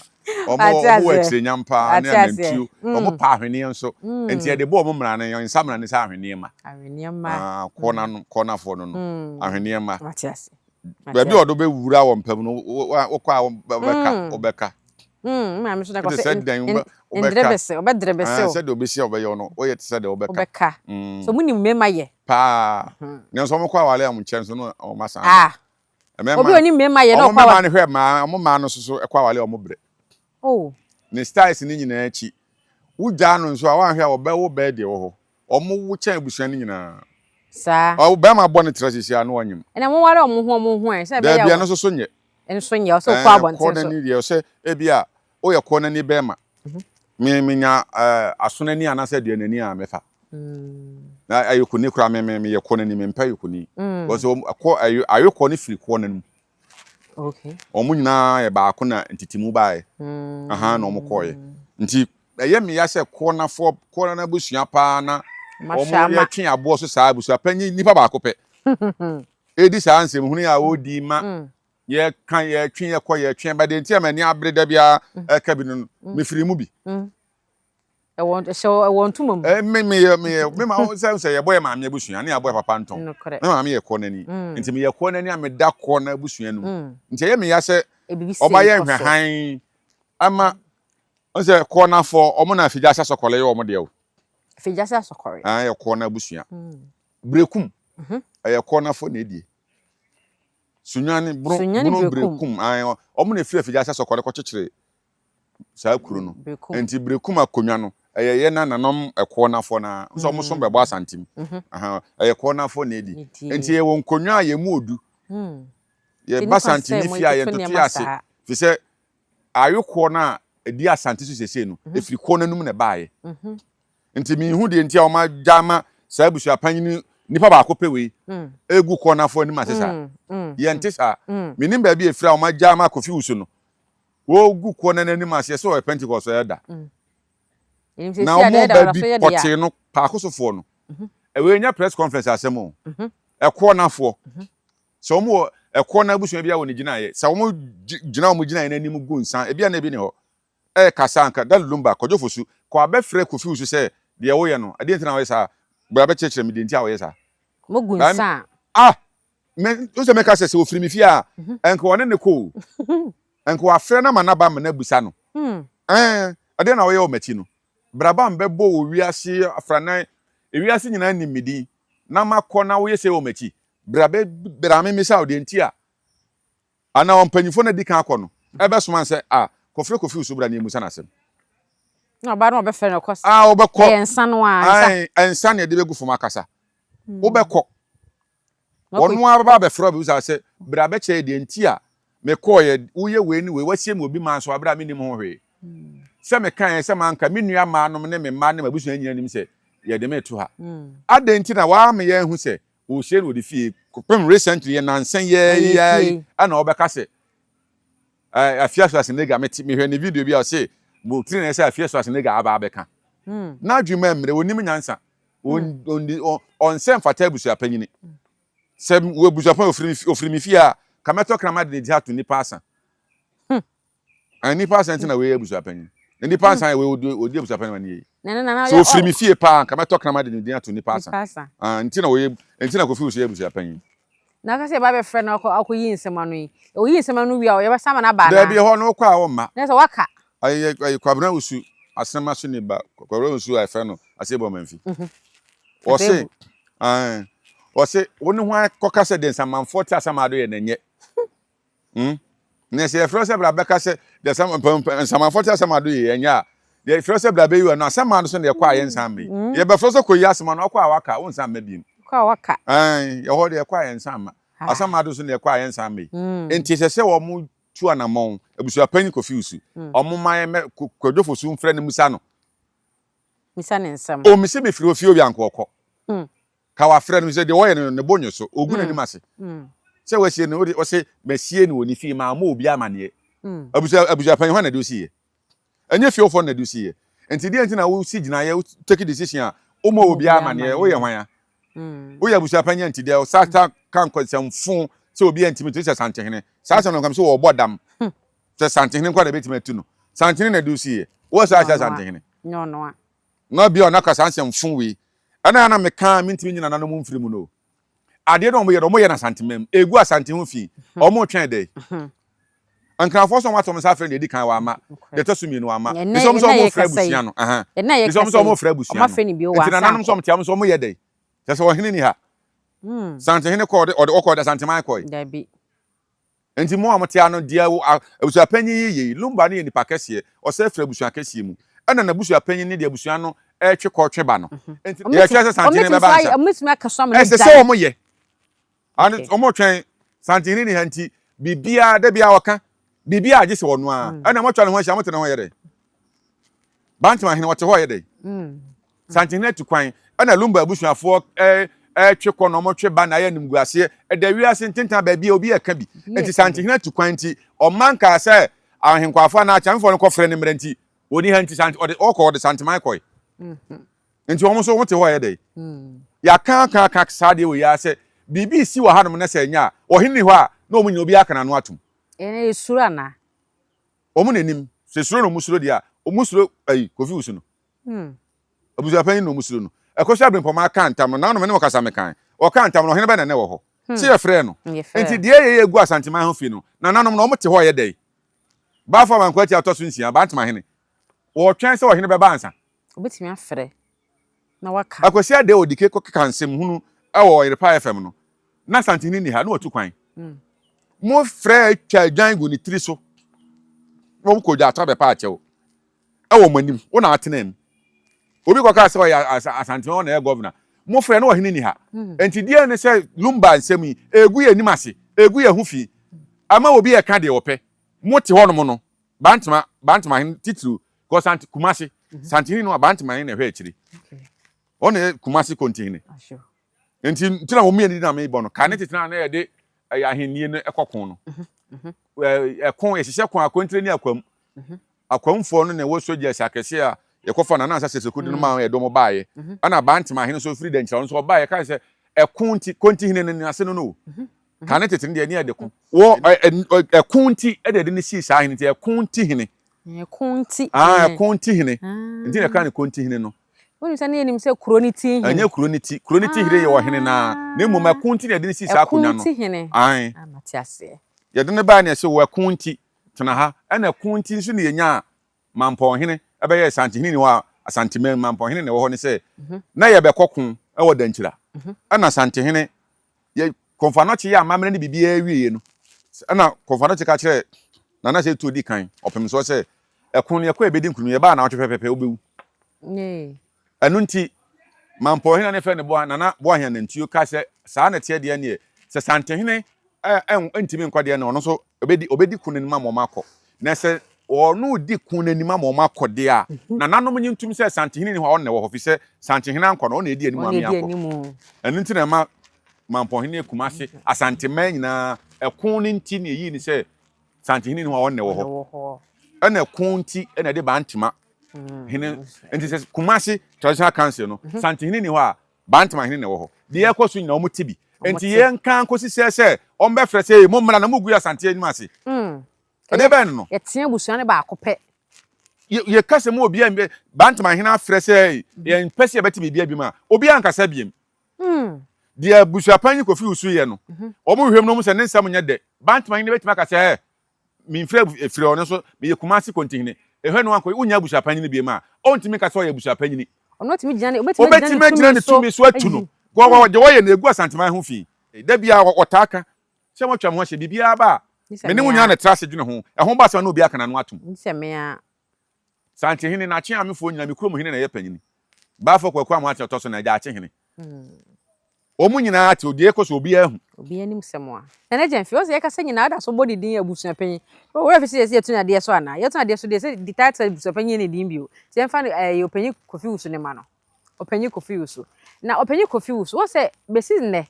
ɔmo ɔmo wɔ akyire nyam paa ne anantuo ɔmo pɛ ahweneɛ nso nti yɛde bɔ ɔmo mmara no yɛn nsa mmara ne sɛ ahweneɛ ma
ahweneɛ ma
kɔ na kɔ na fɔ no no ahweneɛ ma baabi a ɔde bɛwura wɔ mpa mu no wokɔ a wobɛka wobɛka
maame so na
kɔ sɛ dɛn
wobɛka
sɛdeɛ obɛsi a wobɛyɛ no woyɛ te sɛ deɛ wobɛka
wobɛka so mo nim mmarima yɛ
paa nanso wɔn kɔ awale a wɔn nkyɛn so no wɔn asan
obi onim mmarima yɛ na
ɔkɔ awale wɔn mmarima no hwɛ mmaa wɔn mmaa no nso so kɔ awale a wɔn brɛ
oh
ne styles ne nyinaa akyi wogyaa no nso a wɔanhwɛ a wɔbɛwo bɛɛ deɛ wɔ hɔ Wɔn wo kyɛn abusua no nyinaa.
Saa.
Ɔ bɛrima bɔ ne tra sisi a na wanyem.
Ɛna mo ware wɔn ho wɔn ho ɛ sɛ ɛbɛyɛ
a. Daabi ɛno nso so nyɛ.
Nso nyɛ ɔsɛ okɔ abɔnten so.
Kɔ n'ani deɛ ɔsɛ ebi a woyɛ kɔ n'ani bɛrima. Me me nya ɛɛ aso n'ani anaasɛ aduane a mɛfa. Na ayokoni koraa me me meyɛ kɔ n'ani me mpɛ ayokoni. Because kɔ ayo ayokɔ ne firi kɔ n'anim.
Okay.
Wɔn nyinaa yɛ baako na ntitimu baeɛ. Aha na wɔn kɔɔeɛ. Nti ɛyɛ me ya sɛ kɔnafoɔ kɔna abusua paa na wɔn yɛtwe aboɔ so saa abusua panyin nipa baako pɛ. Edi saa nsɛm hunu a wɔredi ma yɛka yɛtwe yɛkɔ yɛtwe ba deɛ nti a m'ani abere da biara ɛka bi no mefiri mu bi.
Ɛwɔ ɛhyɛ ɛwɔ ntoma mu.
Ɛ me me yɛ me yɛ me ma sɛ sɛ yɛbɔ yɛ maame abusua ne yɛabɔ yɛ papa ntɔn.
Nokorɛ.
Me maame yɛ kɔ n'ani. Nti meyɛ kɔ n'ani a meda kɔ n'abusua no mu. Nti ɛyɛ me ya sɛ
Ebibi sei
ɔba yɛ
kɔ so.
nhwɛhan ama sɛ kɔ n'afɔ ɔmo na afigya ase asɔkɔre yɛ ɔmo deɛ o.
Afigya ase asɔkɔre.
Ah yɛ kɔ n'abusua. Berekum ɛyɛ kɔ n'afɔ na edie. Sunyani bono
Sunyani
bono
Berekum.
berekum ah ɔmo na efiri afigya ase asɔkɔre kɔkyekyere saa kuro no. Nti Berekum akonnwa no, ɛyɛ yɛn nananom Ɛkoɔnafoɔ no ara. Nso wɔn som bɛbɔ Asantem. Ɛyɛ Kɔɔnafoɔ na ɛdi. Nti yɛwɔ nkonnwa a yɛn mu odu. Yɛba Asanteni fie a yɛntoto yɛn ase. Firi sɛ awekoɔ no a ɛdi Asante so seesei no, ɛfiri kɔɔ no anum na ɛbaeɛ. Nti menhu deɛ nti a wɔagya ama. saa abusua panyin nipa baako pɛ wei egu kɔ n'afɔ anim ase saa. Yɛnte saa. Menim baabi a efiri a wɔn agya ama Kofi Wusu no. Wɔgu kɔ na n'anim ase sɛ ɔyɛ Pentecost ɔyɛ da. Na wɔn baabi pɔtee no paako sofoɔ no. Ɛwɔ nyɛ press conference asɛm o. Ɛkɔ n'afoɔ. Sɛ wɔn wɔ ɛkɔ n'abusua bi a wɔ ne gyinaeɛ. Sɛ wɔn gyina wɔn gyinaeɛ n'anim gu nsa ebi a na ebi ne hɔ. Ɛrekasa anka Daddy Lumba, Kwadwo Fosu, kɔ abɛfrɛ Kofi Wusu sɛ deɛ woyɛ no, ɛdeɛn nti na woyɛ saa? Bra bɛkyerɛkyerɛ me deɛ nti a woyɛ saa.
Mogu nsa a.
Ah! Me, wo sɛ meka sɛ sɛ ɔfiri me fie a, ɛnka ɔne ne kɔ o. Ɛnka wafrɛ no ama no aba ama no abusa no. Ɛɛ, ɛdeɛn na woyɛ wɔ m'akyi no? Bra ba mbɛbɔ wɔ wiase afranan, ewiase nyinaa nim me din, na makɔ na woyɛ sei wɔ m'akyi. Bra bɛ, bra me mmisa wo deɛ nti a Anaa ɔmpanyimfoɔ no adi kan akɔ no, ɛbɛsoma no sɛ, A, kɔfrɛ Kofi Wusu bra na yɛmmisa no asɛm.
Na ɔbaa no ɔbɛfrɛ no kɔ.
A, wobɛkɔ.
Ɛyɛ nsa no ara, nsa.
Ae, nsa na yɛde bɛgu fam akasa. Wobɛkɔ. Ɔno ara bɛba abɛfrɛ wo abɛbisa wo sɛ, Bra bɛkyerɛ yɛ deɛ nti a mekɔeɛ, woyɛ wei ne wei, woasie me wɔ bi man so aberɛ a mennim ho hwee. Sɛ mekaeɛ sɛ manka, me nua mmaanom ne me mma ne m'abusua nyinaa nim sɛ yɛde me reto ha. Adɛn nti na woamma yɛanhu sɛ Wɔresie no wɔ ne fie kɔpem recently yɛ nansa yi ara yi ara yi ɛna ɔbɛka sɛ ɛɛ Afia Schwarzenegger mete mehwɛ ne video bi a ɔse mo tiri na ɛsɛ Afia Schwarzenegger aba abɛka hmm. n'adwene mu mmerɛ onim nyansa hmm. ɔnsɛ mfata abusua panyini sɛ wɔ abusua panyin ofiri mi fie a kamɛtɔ krama de ne di ato nipa asa hmm. Ah, nipa asan ti na wei yɛ abusuapanyin. Na nipa asan yɛ wei odi odi abusuapanyin ma ne yɛ yi. Sɛ ofiri mi fie paa nka mɛtɔ kraman de ne din ato nipa asan. Ah, nti na wɔyɛ nti na Kofi Wusu yɛ abusuapanyin.
Na aka sɛ yɛba abɛfrɛ no akɔ akɔyi nsɛm ano yi. Oyi nsɛm ano wie a yɛbɛsan ama no aba anaa?
Daabi ɛhɔ no wokɔ a wɔmma.
Na sɛ waka.
Ɛyɛ ɛyɛ Kwabena Wusu Asenema so ne ba Kwabena Wusu a yɛfrɛ no Asebɔ Manfi. Ɔse ɛɛ ɔse wo ne hwan kɔka sɛ deɛ nsamanfoɔ te asamado yɛ na ɛnyɛ. Hmm? Na sɛ yɛfrɛ sɛ bra bɛka sɛ deɛ sɛ nsamanfoɔ te asɛm ado yɛ ɛnyɛ a yɛfrɛ sɛ bra bɛyi wɔ no asɛm ano so na yɛkɔ a yɛnsan mma yi hmm. yɛbɛfrɛ sɛ kɔyi asɛm ano akɔ a waka wo nsan mma biem
kɔ a waka
ɛn yɛhɔ deɛ yɛkɔ a yɛnsan mma ah. asɛm ado so na yɛkɔ a yɛnsan mma yi hmm. nti ɛsɛ sɛ wɔn tu anamɔn abusuapanyin Kofi Wusu hmm. wɔn ma yɛn mɛ Kwadwo Fosu mfrɛ no musa no
misa ne nsɛm
o mesi mefiri ofie obi anka ɔkɔ Ka wafrɛ no sɛ deɛ ɔyɛ no ne bo nnwo so, ɔgu n'anim ase. Sɛ wasie no, wode ɔse masie no wɔ ne fie, mammɔ obi amaneɛ. Abusua abusuapanyin hwan na ɛde wo siiɛ? Ɛnyɛ fiefoɔ no na ɛde wo siiɛ. Nti deɛ nti na wosi gyinaeɛ, wo take decision a wommɔ obi amaneɛ, woyɛ hwan a? Woyɛ abusuapanyin a nti deɛ sata ka nkɔnsɛmfo sɛ obi antumi nti sɛ Santehene. Saa asɛm no nkam sɛ wɔbɔ dam sɛ Santehene nko na ɛbɛtumi atu no. Santehene na ɛde wo siiɛ. Wɔ saa sɛ Santehene. Na bia ɔno aka saa nsɛm fo wei. Ɛna na meka a mentumi nyi nananom mfiri mu no. Adeɛ no wɔyɛ no wɔyɛ no Asanteman mu. Egu Asante ho fi. Wɔn twɛn dɛ. Nkranfoɔ sɛ wɔn ato wɔn nsa afrɛ no deɛ edi kan wɔama. Deɛ ɛtɔ so mmienu wɔama. Ɛsɛ wɔn sɛ wɔn frɛ abusua no. Ɛsɛ wɔn sɛ wɔn frɛ abusua no. Nti nananom sɛ wɔn te wɔn sɛ wɔn yɛ dɛ. Kyerɛ sɛ ɔhene ni ha. Santehene kɔ ɔde ɔde ɔkɔ ɔde Asanteman kɔe. Enti mo a mote ano, deɛ abusuapanyin yi yɛ yi, Lumba no yɛ nipa kɛseɛ, ɔsɛ firi abusua kɛseɛ mu, ɛna n'abusuapanyin ne deɛ abusua no retwe kɔ twe ba no. Enti yɛtwɛn sɛ Santehene bɛba ansa. Ɛsɛ sɛ wɔyɛ. Wɔtwɛn Santehene ni ha nti, biribiara, da biara ɔka, biribiara gye sɛ ɔno ara. Ɛna moatwa ne ho ahyia, mote ne ho yɛ dɛn? Bantam ahene wɔte hɔ yɛ dɛn? Santehene atu kwan, ɛna Lumba abusuafoɔ ɛretwe kɔ na wɔtwe ba na ayɛ animguaseɛ. Ɛda wiase ntentan baabi a obi ɛka bi. Nti Santehene atu kwan nti, ɔma nkaa sɛ ahenkwafoɔ anaa akyamfoɔ no kɔfrɛ no mmerɛ nti, wɔni ha nti Sant ɔde ɔkɔ ɔde Santeman kɔe. Nti wɔn nso wɔte hɔ yɛ dɛn? Yɛaka aka aka saa deɛ wɔ yi ara sɛ biribi si wɔ hanom na sɛ ɛnyɛ a, ɔhene ni hɔ a na wɔn nyina obiara aka n'ano atom.
Ɛna esuro anaa?
Wɔn na nim. Sɛ suro na wɔn suro deɛ a, wɔn suro ayi Kofi Wusu no. Hmm. Abusuapanyin na wɔn suro no. Ɛkɔsi abirempɔma aka ntam no, nanom ne wɔkasa mekan. Wɔka ntam no, ɔhene bɛ na ɛnɛ wɔ hɔ. Hmm. Sɛ yɛfrɛ no. Nti deɛ yɛyɛ egu Asanteman ho fi no, nananom na wɔn te hɔ yɛ dɛ. Baafo Amankwaa ti atɔ so nsia, Bantama hene. Wɔtwɛn sɛ ɔhene bɛba ansa.
Obetumi afrɛ na waka.
Akwasi Adeh Odike kɔkeka nsɛm hunu wɔ Ɔyerepa FM no, na Asantehene nni ha, na watu kwan. Mo frɛ twa adwan gu ne tiri so, na wɔn kɔ dwa bɛpa akyɛw wɔ mo anim, wo na atena mu. Obi kɔka sɛ ɔyɛ Asantehene, ɔna ɛyɛ gɔvena. Mo frɛ na ɔhene nni ha. Nti deɛ ne sɛ Lumba nsɛm yi, egu yɛn anim ase, egu yɛn ho fi, ama obi ɛka deɛ ɔpɛ. Mo te hɔnom no, Bantama, Bantama hene titiriw, kɔ Sant, Kumasi, Santehene no a Bantama hene na ɛhwɛ akyiri. Ɔno na ɛyɛ Kumasi Kontihene. Nti nti na wɔn mmienu na mebɔ no. Kane tete na na yɛde ɛyɛ ahennie no ɛkɔ ko no. Ɛko yɛhyehyɛ ko akontire ne akwam. Akwamfoɔ no na ɛwɔ soldiers akɛseɛ a yɛkɔfa Nana Ansa Seseko de no maa yɛde wɔn baeɛ. Ɛna Bantama hene nso firi Dankyira ɔno nso ɔbaeɛ yɛkae sɛ ɛko nti Kontihene no ne ase no no o. Kane tete no deɛ ne yɛde ko. Wɔ ɛko nti ɛna yɛde no sii saa hene nti ɛko nti hene.
Ɛko nti.
Ah, ɛko nti hene. Nti na ɛka ne konti hene no.
Wonim sɛ ne yɛnim sɛ kuro ne ti hene.
Ɛnyɛ kuro ne ti. Kuro ne ti hene yɛ ɔhene naa. Na mmom ɛko nti na yɛde no sii saa akonnwa no.
Ɛko nti hene.
Ae.
Ah, mate aseɛ.
Yɛde no baeɛ na yɛsɛ wɔ ɛko nti tena ha. Ɛna ɛko nti nso na yɛnyaa Mampɔnhene ɛbɛyɛɛ Asantehene ni hɔ a Asanteman Mampɔnhene na ɛwɔ hɔ ne sɛ na yɛbɛkɔ ko ɛwɔ Dankyira. Ɛna Asantehene Yɛ Kɔmfoanɔkye yɛ amammerɛ ne biribiara wieɛ no, ɛna Kɔmfoanɔkye ka kyerɛɛ Nana sɛ tuo di kan ɔpem soɔ sɛ, ɛko no yɛkɔ yɛbɛdi nkunim, yɛbaa naawɔtwe pɛpɛpɛ wobɛwu. Ɛno nti Mampɔhene a ne fɛ ne Boa Nana Boahen Anantuo kaa sɛ saa na ɛteɛ deɛ neɛ sɛ Santehene ntumi nkɔ deɛ na ɔno nso ɔbɛdi ɔbɛdi ko no anim ama wɔn akɔ. Na sɛ ɔno redi ko no anim ama wɔn akɔ deɛ a, nananom nye ntom sɛ Santehene ni hɔ a ɔno na ɛwɔ hɔ, firi sɛ Santehene ankɔ no, ɔno na ɛdi anim ame akɔ. Ɛno nti na ɛma Mampɔnhene Kumase, Asanteman nyinaa, ɛko no nti na ɛyii no sɛ Santehene ni hɔ a ɔno na ɛwɔ hɔ. Ɛna ɛko nti na ɛde Bantema hene, nti sɛ Kumase Traditional Council no, Santehene ni hɔ a, Bantama hene na ɛwɔ hɔ. Deɛ ɛkɔ so nyinaa wɔn te bi. Nti yɛn nka nkosi sɛ sɛ wɔn bɛfrɛ sɛ ee mo mmra na mo gu Asante anim ase. Ɛdeɛ bɛn no no.
Yɛtea abusua no baako pɛ.
Yɛ yɛka sɛ mo obiara mbɛ Bantama hene afrɛ sɛ yɛn pɛ sɛ yɛbɛte biribi abiem a obiara nkasa biem. Deɛ abusuapanyin Kofi Wusu yɛ no wɔn hwehwɛ mu na wɔn sɛ ne nsɛm nyɛ dɛ. Bantama hene bɛtumi aka sɛ ɛɛ Memfiri efiri ɔno nso meyɛ Kumasi kontihene. Ehwɛ no ankɔ wonya abusuapanyini biem a ɔntumi nka sɛ ɔyɛ abusuapanyini.
Ɔno atumi gyina ne obetumi
agyina ne tumi so atu no. Deɛ wɔyɛ no egu Asanteman ho fi. Da biara wɔtaa ka sɛ moatwa me ho ahyia biribiara ba a me ne mo nyinaa na ɛtra ase dwene ho. Ɛho ba asɛm a na obiara aka n'ano atom. Santehene, n'akyeamefoɔ nyinaa me kurom hene na ɛyɛ panyini. Bafo Kwaku Amoakye ɔtɔ so na agya Akyehene. Wɔn nyinaa te, deɛ ɛkɔ so obiara hu.
Obiara nim sɛm a. Nana Gyamfi, ɔsɛ yɛkasa nyinaa woda so bɔ ne din abusuapanyin. Wo werɛ fi sɛ yɛsɛ yɛto no adeɛ so anaa? Yɛto no adeɛ so deɛ sɛ di title abusuapanyin yɛ ne din bio. Nti yɛmfa no ɛyɛ Ɔpanyin Kofi Wusu ne ma no. Ɔpanyin Kofi Wusu. Na Ɔpanyin Kofi Wusu, wohu sɛ bɛsi nnɛ,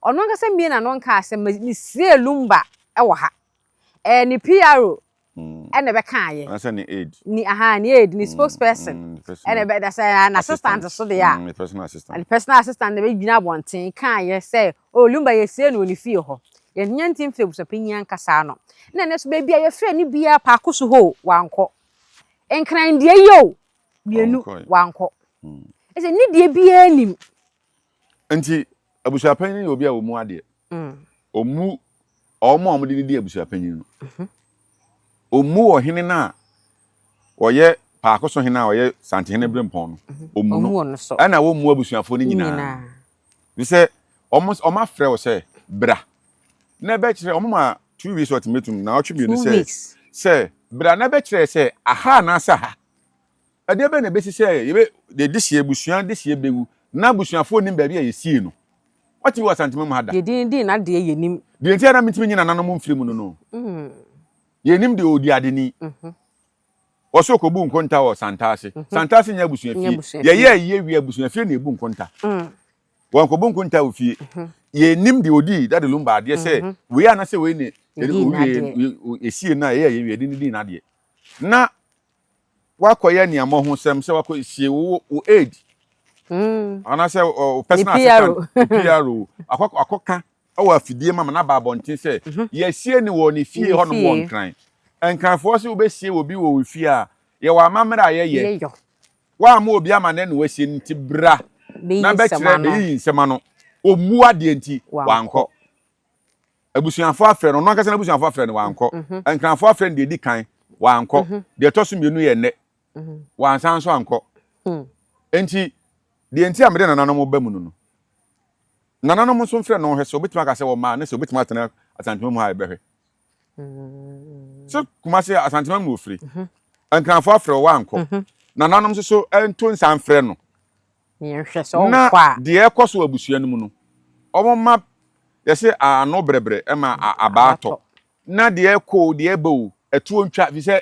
ɔno ankasa mmie n'ano nkaa sɛ mesiee Lumba wɔ ha. Ɛyɛ ne PRO ɛna ɛbɛkaeɛ.
Anaasɛ ne aide.
Ne aha ne aide ne spokesperson. Ɛna ɛbɛ na sɛ n'assistant so deɛ a.
Ne personal assistant.
Ne personal assistant na ɛbɛgyina abɔnten kaeɛ sɛ o oh, Lumba yɛsie no wɔ ne fie hɔ. Yɛnya nti mfiri abusuapanyin ankasa ano. Na ɛnɛ so baabi a yɛfrɛ no biara paako so hɔ o wankɔ. Nkran deɛ yi o mmienu wankɔ. Ɛsɛ ne deɛ biara nim.
Nti abusuapanyin yɛ obi a ɔmu adeɛ. Ɔmu wɔn a wɔde no di abusuapanyin no. Ɔmu ɔhene no a ɔyɛ paako so hene a ɔyɛ santehene berempɔn no. Ɔmu no. Ɛna wɔmmu abusuafoɔ no nyinaa. Fi sɛ wɔn wɔn afrɛ wo sɛ bra na ɛbɛkyerɛ wɔn ma 2 weeks ultimatum na ɔtwe mmienu sɛ sɛ bra na ɛbɛkyerɛ sɛ aha anaasɛ aha. Ɛdeɛ bɛn na ɛbɛsi sɛ yɛbɛ deɛ dehyeɛ abusua dehyeɛ bɛwu na abusuafoɔ nnim baabi a yɛsiee no? Wate bi wɔ Asantema mu ha da?
Deɛ din dii n'adeɛ yɛnim.
Deɛ nti a na mentumi nyi nananom mfiri mu no no, yɛnnim deɛ ɔdi adeni. Wɔse ɔkɔbu nkonta wɔ Santase. Santase nyɛ abusuafie. Yɛyɛ ayie wie abusuafie na ɛbu nkonta. Wɔnkɔbu nkonta wɔ fie. Yɛnnim deɛ ɔdii Daddy Lumba adeɛ sɛ wei anasɛ wei ne yɛsie no a yɛyɛ ayie wie yɛde no dii n'adeɛ. Na Woakɔyɛ aniammɔhosɛm sɛ woakɔ sie wo wo aid anaasɛ wo personal assistant wo PRO akɔ akɔka wɔ afidie ma ma n'aba abɔnten sɛ yɛasie no wɔ ne fie hɔnom wɔ Nkran. Nkranfoɔ sɛ wobɛsie obi wɔ wo fie a, yɛwɔ amammerɛ a yɛyɛ. Woamma obi amanneɛ na wasie no nti bra na bɛkyerɛ bɛyiyi nsɛm ano. Ɔmmu adeɛ nti wankɔ. Abusuafo afrɛ no, ɔno ankasa n'abusuafo afrɛ no, wankɔ. Nkranfo afrɛ no deɛ edi kan, wankɔ. Deɛ ɛtɔ so mmienu yɛ nnɛ, wansan nso ankɔ. Enti, deɛ nti a mede nananom ba mu no no, nananom nso mfrɛ no nhwɛ sɛ obetumi aka sɛ wɔmaa ne sɛ obetumi atena Asantema mu ha a yɛbɛhwɛ. Sɛ Kumasi Asantema mu na ofiri. Nkranfo afrɛ wo wankɔ. Nananom nso so nto nsa mfrɛ no. Na deɛ ɛkɔ so wɔ abusua no mu no, wɔma yɛse ano brɛbrɛ ma abaa tɔ. Na deɛ ɛkɔ o, deɛ ɛba o, ɛtoɔ ntwa, firi sɛ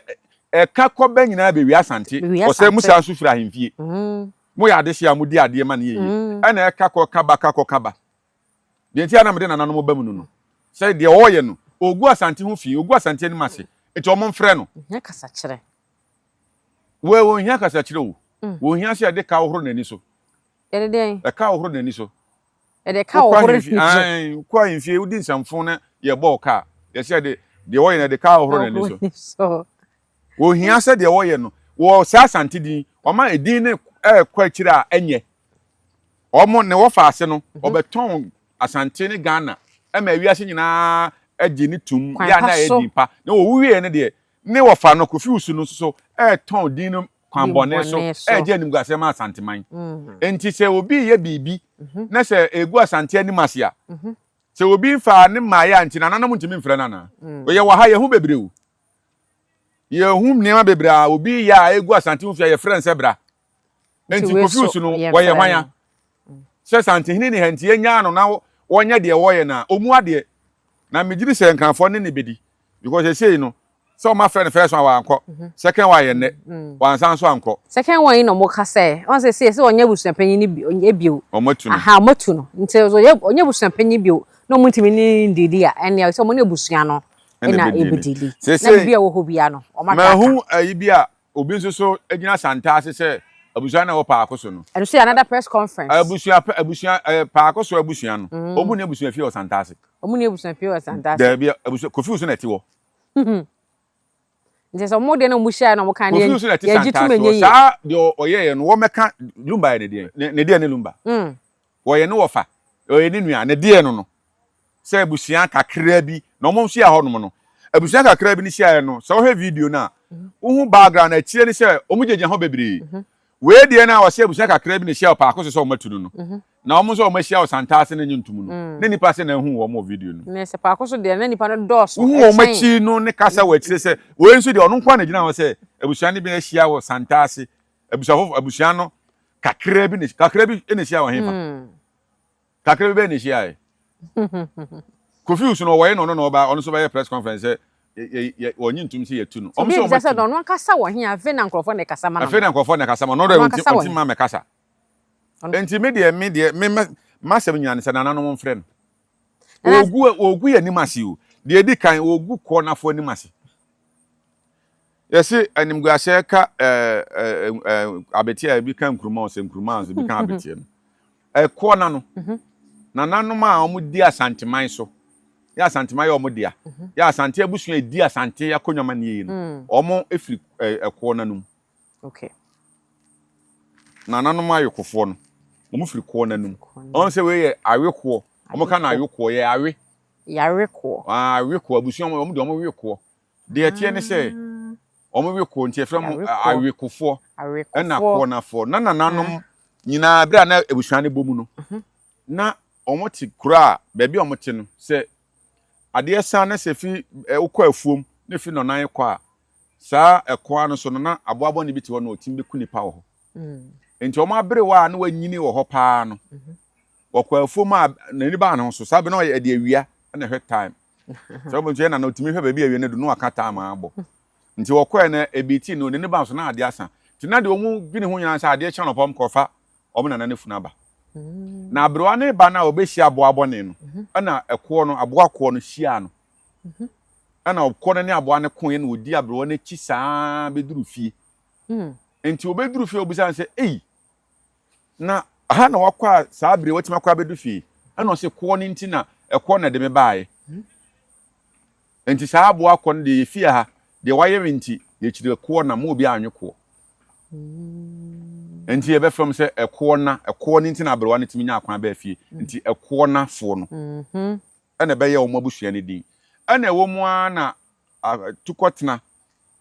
ɛka kɔba nyinaa bɛwie Asante. Ɔsɛ Musa nso firi ahemfie. Moyɛ adehyeɛ a modi adeɛ ma no yɛ yie. Ɛna ɛka kɔ ka ba ka kɔ ka ba. Deɛ nti a na mede nananom ba mu no no, sɛ deɛ ɔreyɛ no, ɔregu Asante ho fi, ɔregu Asante anim ase, nti wɔn mfrɛ no.
Ohia kasakyerɛ.
Wei ɔnhia kasakyerɛ o. Ɔnhia sɛ yɛde ka hohoro n'ani so.
Yɛde deɛn?
Ɛka hohoro n'ani so.
Yɛde ka
Wokɔ
hohoro
ahemfie,
n'ani so.
ae, wokɔ ahemfie, wodi nsɛmfo na yɛbɔ wo ka a, yɛsɛ yɛde deɛ wɔyɛ no yɛde ka hohoro n'ani so.
Hohoro n'ani so.
Ɔhia sɛ deɛ wɔyɛ no, wɔ saa Asante din, wɔma edin no ɛrekɔ akyire a ɛnyɛ. Wɔn ne wɔfa ase no, wɔbɛtɔn Asante ne Ghana ma wiase nyinaa gye ne tum,
Kwan
yɛ a
pa
na ɛyɛ
so.
din pa. Na wɔwu wieɛ no deɛ, ne wɔfa no Kofi Wusu no nso so ɛretɔn din no kwan
Din
bɔne so,
bɔne so.
ɛregye animguaseɛ ma Asanteman. Enti sɛ obi reyɛ biribi na sɛ ɛgu Asante anim ase a, sɛ obi mfaa ne mmaeɛ a nti nananom ntumi mfrɛ no anaa? Yɛwɔ ha, yɛhu bebree o. Yɛhu nneɛma bebree a obi reyɛ a ɛgu Asante ho fi a yɛfrɛ no sɛ bra. Nti Kofi Osu no wɔyɛ hwan a? Sɛ Santehene ni ha nti yɛnyaa no na wɔnyɛ deɛ wɔyɛ no a, ɔmu adeɛ. Na megye di sɛ Nkranfoɔ ne ne bɛdi because seesei no sɛ wɔn afrɛ no first one wankɔ, mhm. second one yɛ nnɛ, mm. wansan nso ankɔ.
Second one yi na wɔn ka sɛ wɔn sɛ sɛ sɛ ɔnyɛ abusuapanyin no bi ɔnyɛ bio.
Wɔn atu no.
Aha wɔn atu no nti ɔnyɛ ɔnyɛ abusuapanyin bio na wɔn ntumi ne ndidi a ɛnea sɛ wɔn ne abusua no ɛna ebedidi. Na bibi a ɛwɔ hɔ bia no wɔn aka aka.
Mahu ayi bi a Obi nso so gyina Asante ase sɛ abusua na ɛwɔ Paako so no.
Ɛno nso yɛ another press conference.
Abusua abusua ɛɛ Paako so abusua no. Mm. Wɔn ni abusua fie wɔ Asante ase.
Wɔn ni abusua fie wɔ Asante ase.
Daabi abusua Kofi so na ɛte hɔ.
Nti sɛ wɔn deɛ na wɔn hyia na wɔn kan
deɛ yɛ gye tum enye yie. Saa deɛ ɔyɛ yɛ no wɔn mɛka Lumba yɛ ne deɛ ne deɛ ne Lumba. Mm. Wɔyɛ ne wɔfa ɔyɛ ne nua ne deɛ no no. sɛ abusua kakraa bi na wɔn hyia hɔnom no abusua kakraa bi no hyiaeɛ no sɛ wohwɛ video no a wohu background akyire ne sɛ wɔn gyinagyina hɔ bebree mhm. wei deɛ no a wɔsɛ abusua kakraa bi na hyia wɔ paako so sɛ wɔn atu no no mhm. na wɔn nso wɔn ahyia wɔ santaase no nye ntum no mm. ne nipa sɛ na ehu wɔn wɔ video no.
ne sɛ paako so deɛ na nipa no dɔɔso
wohu wɔn akyi no ne kasa wɔ akyire sɛ wei nso deɛ ɔno nko ara na gyina hɔ sɛ abusua no bi ahyia wɔ santaase abusua foforɔ abusua no kakraa bi na kakraa bi na ahyia wɔ hefa. Mm. Kakra bi bɛyɛ na ehyiae. Kofi Usu no ɔwɔye na ɔno na ɔba ɔno nso bɛyɛ press conference sɛ yɛ yɛ wɔnye ntum sɛ yɛtu no.
Ɔmo sɛ ɔmo atu no. Ɔno ankasa wɔ he afei na nkurɔfoɔ na ɛkasa ma no.
Afei na nkurɔfoɔ na ɛkasa ma no. Ɔno deɛ ɔnti ma mɛkasa. Nti me deɛ me deɛ me m'asɛm nyinaa ne sɛ nananom mfrɛ no. Ogu ogu yɛ anim ase o. Deɛ edi kan ogu kɔɔ n'afɔ anim ase. Yɛse animguaseɛ ka ɛɛ ɛɛ abeteɛ a ebi ka nkuruma ɔsɛ nkuruma nso ebi ka abeteɛ no. Ɛkoɔ na no. Mhm. Nananom a wɔn di Asanteman so. Yɛ Asanteman yɛ wɔn dea. Mhm. Yɛ Asante abusua edi Asante akonnwa ma ne yie no. Mm. Wɔn efiri ɛkoɔ na no mu.
Okay.
Nananom awekofoɔ no, wɔn firi koɔ na no mu. Wɔn sɛ wei yɛ awekoɔ. Wɔn ka no awekoɔ yɛ awe.
Yarekoɔ.
Awekoɔ abusua wɔn de wɔn wekoɔ. Deɛ ɛteɛ ne sɛ, wɔn we koɔ nti yɛfrɛ wɔn awekofoɔ ɛna koɔnafoɔ. Na nananom nyinaa berɛ a na abusua no bɔ mu no, mhm. na wɔn te kuro a baabi a wɔn te no sɛ adeɛ san na sɛ fi wokɔ afuom na fi nɔnan kɔ a saa ɛkoa no so no na aboa bɔne bi te hɔ na ɔtumi bɛku nipa wɔ hɔ. Mm. Nti wɔn aberewa a na wanyini wɔ hɔ paa no, mhm. wɔkɔ afuom a n'ani baa ne ho so saa bɛ na ɔyɛ ɛde awia na ɛhwɛ time. Sɛ wobɛnti yɛ nana otumi hwɛ baabi a awie no du na waka time abɔ. Nti wɔkɔɛ no ebi ti no n'ani ba so na adeɛ asa. Nti na deɛ wɔn dwene ho nyinaa sɛ adeɛ kye anɔpa wɔn kɔfa wɔn nana no funu aba. Mm. Na aberewa ne ba no a wɔbɛhyia aboa bɔne no mhm. ɛna ɛkoɔ no aboa koɔ no hyia no. Mhm. Ɛna ɔkoɔ no ne aboa no koeɛ na wɔdi aberewa no akyi saa bɛduru fie. Mm. Nti wɔbɛduru fie wɔbisa no sɛ ei Na ha na wakɔ a saa bere watumi akɔ abɛdu fie. Ɛna ɔse koɔ no nti na ɛkoɔ na ɛde me baeɛ. Nti saa aboa kɔ no deɛ yɛfie ha deɛ wayɛ me nti yɛkyiri ɛkoɔ na mo obi anwe koɔ. Nti yɛbɛfrɛ m sɛ ɛkoɔ na ɛkoɔ no nti na aberewa no tumi nya akwan baa fie. Nti ɛkoɔ na foɔ no ɛna ɛbɛyɛ wɔn abusua no din. Ɛna ɛwɔ mu ara na tukɔtena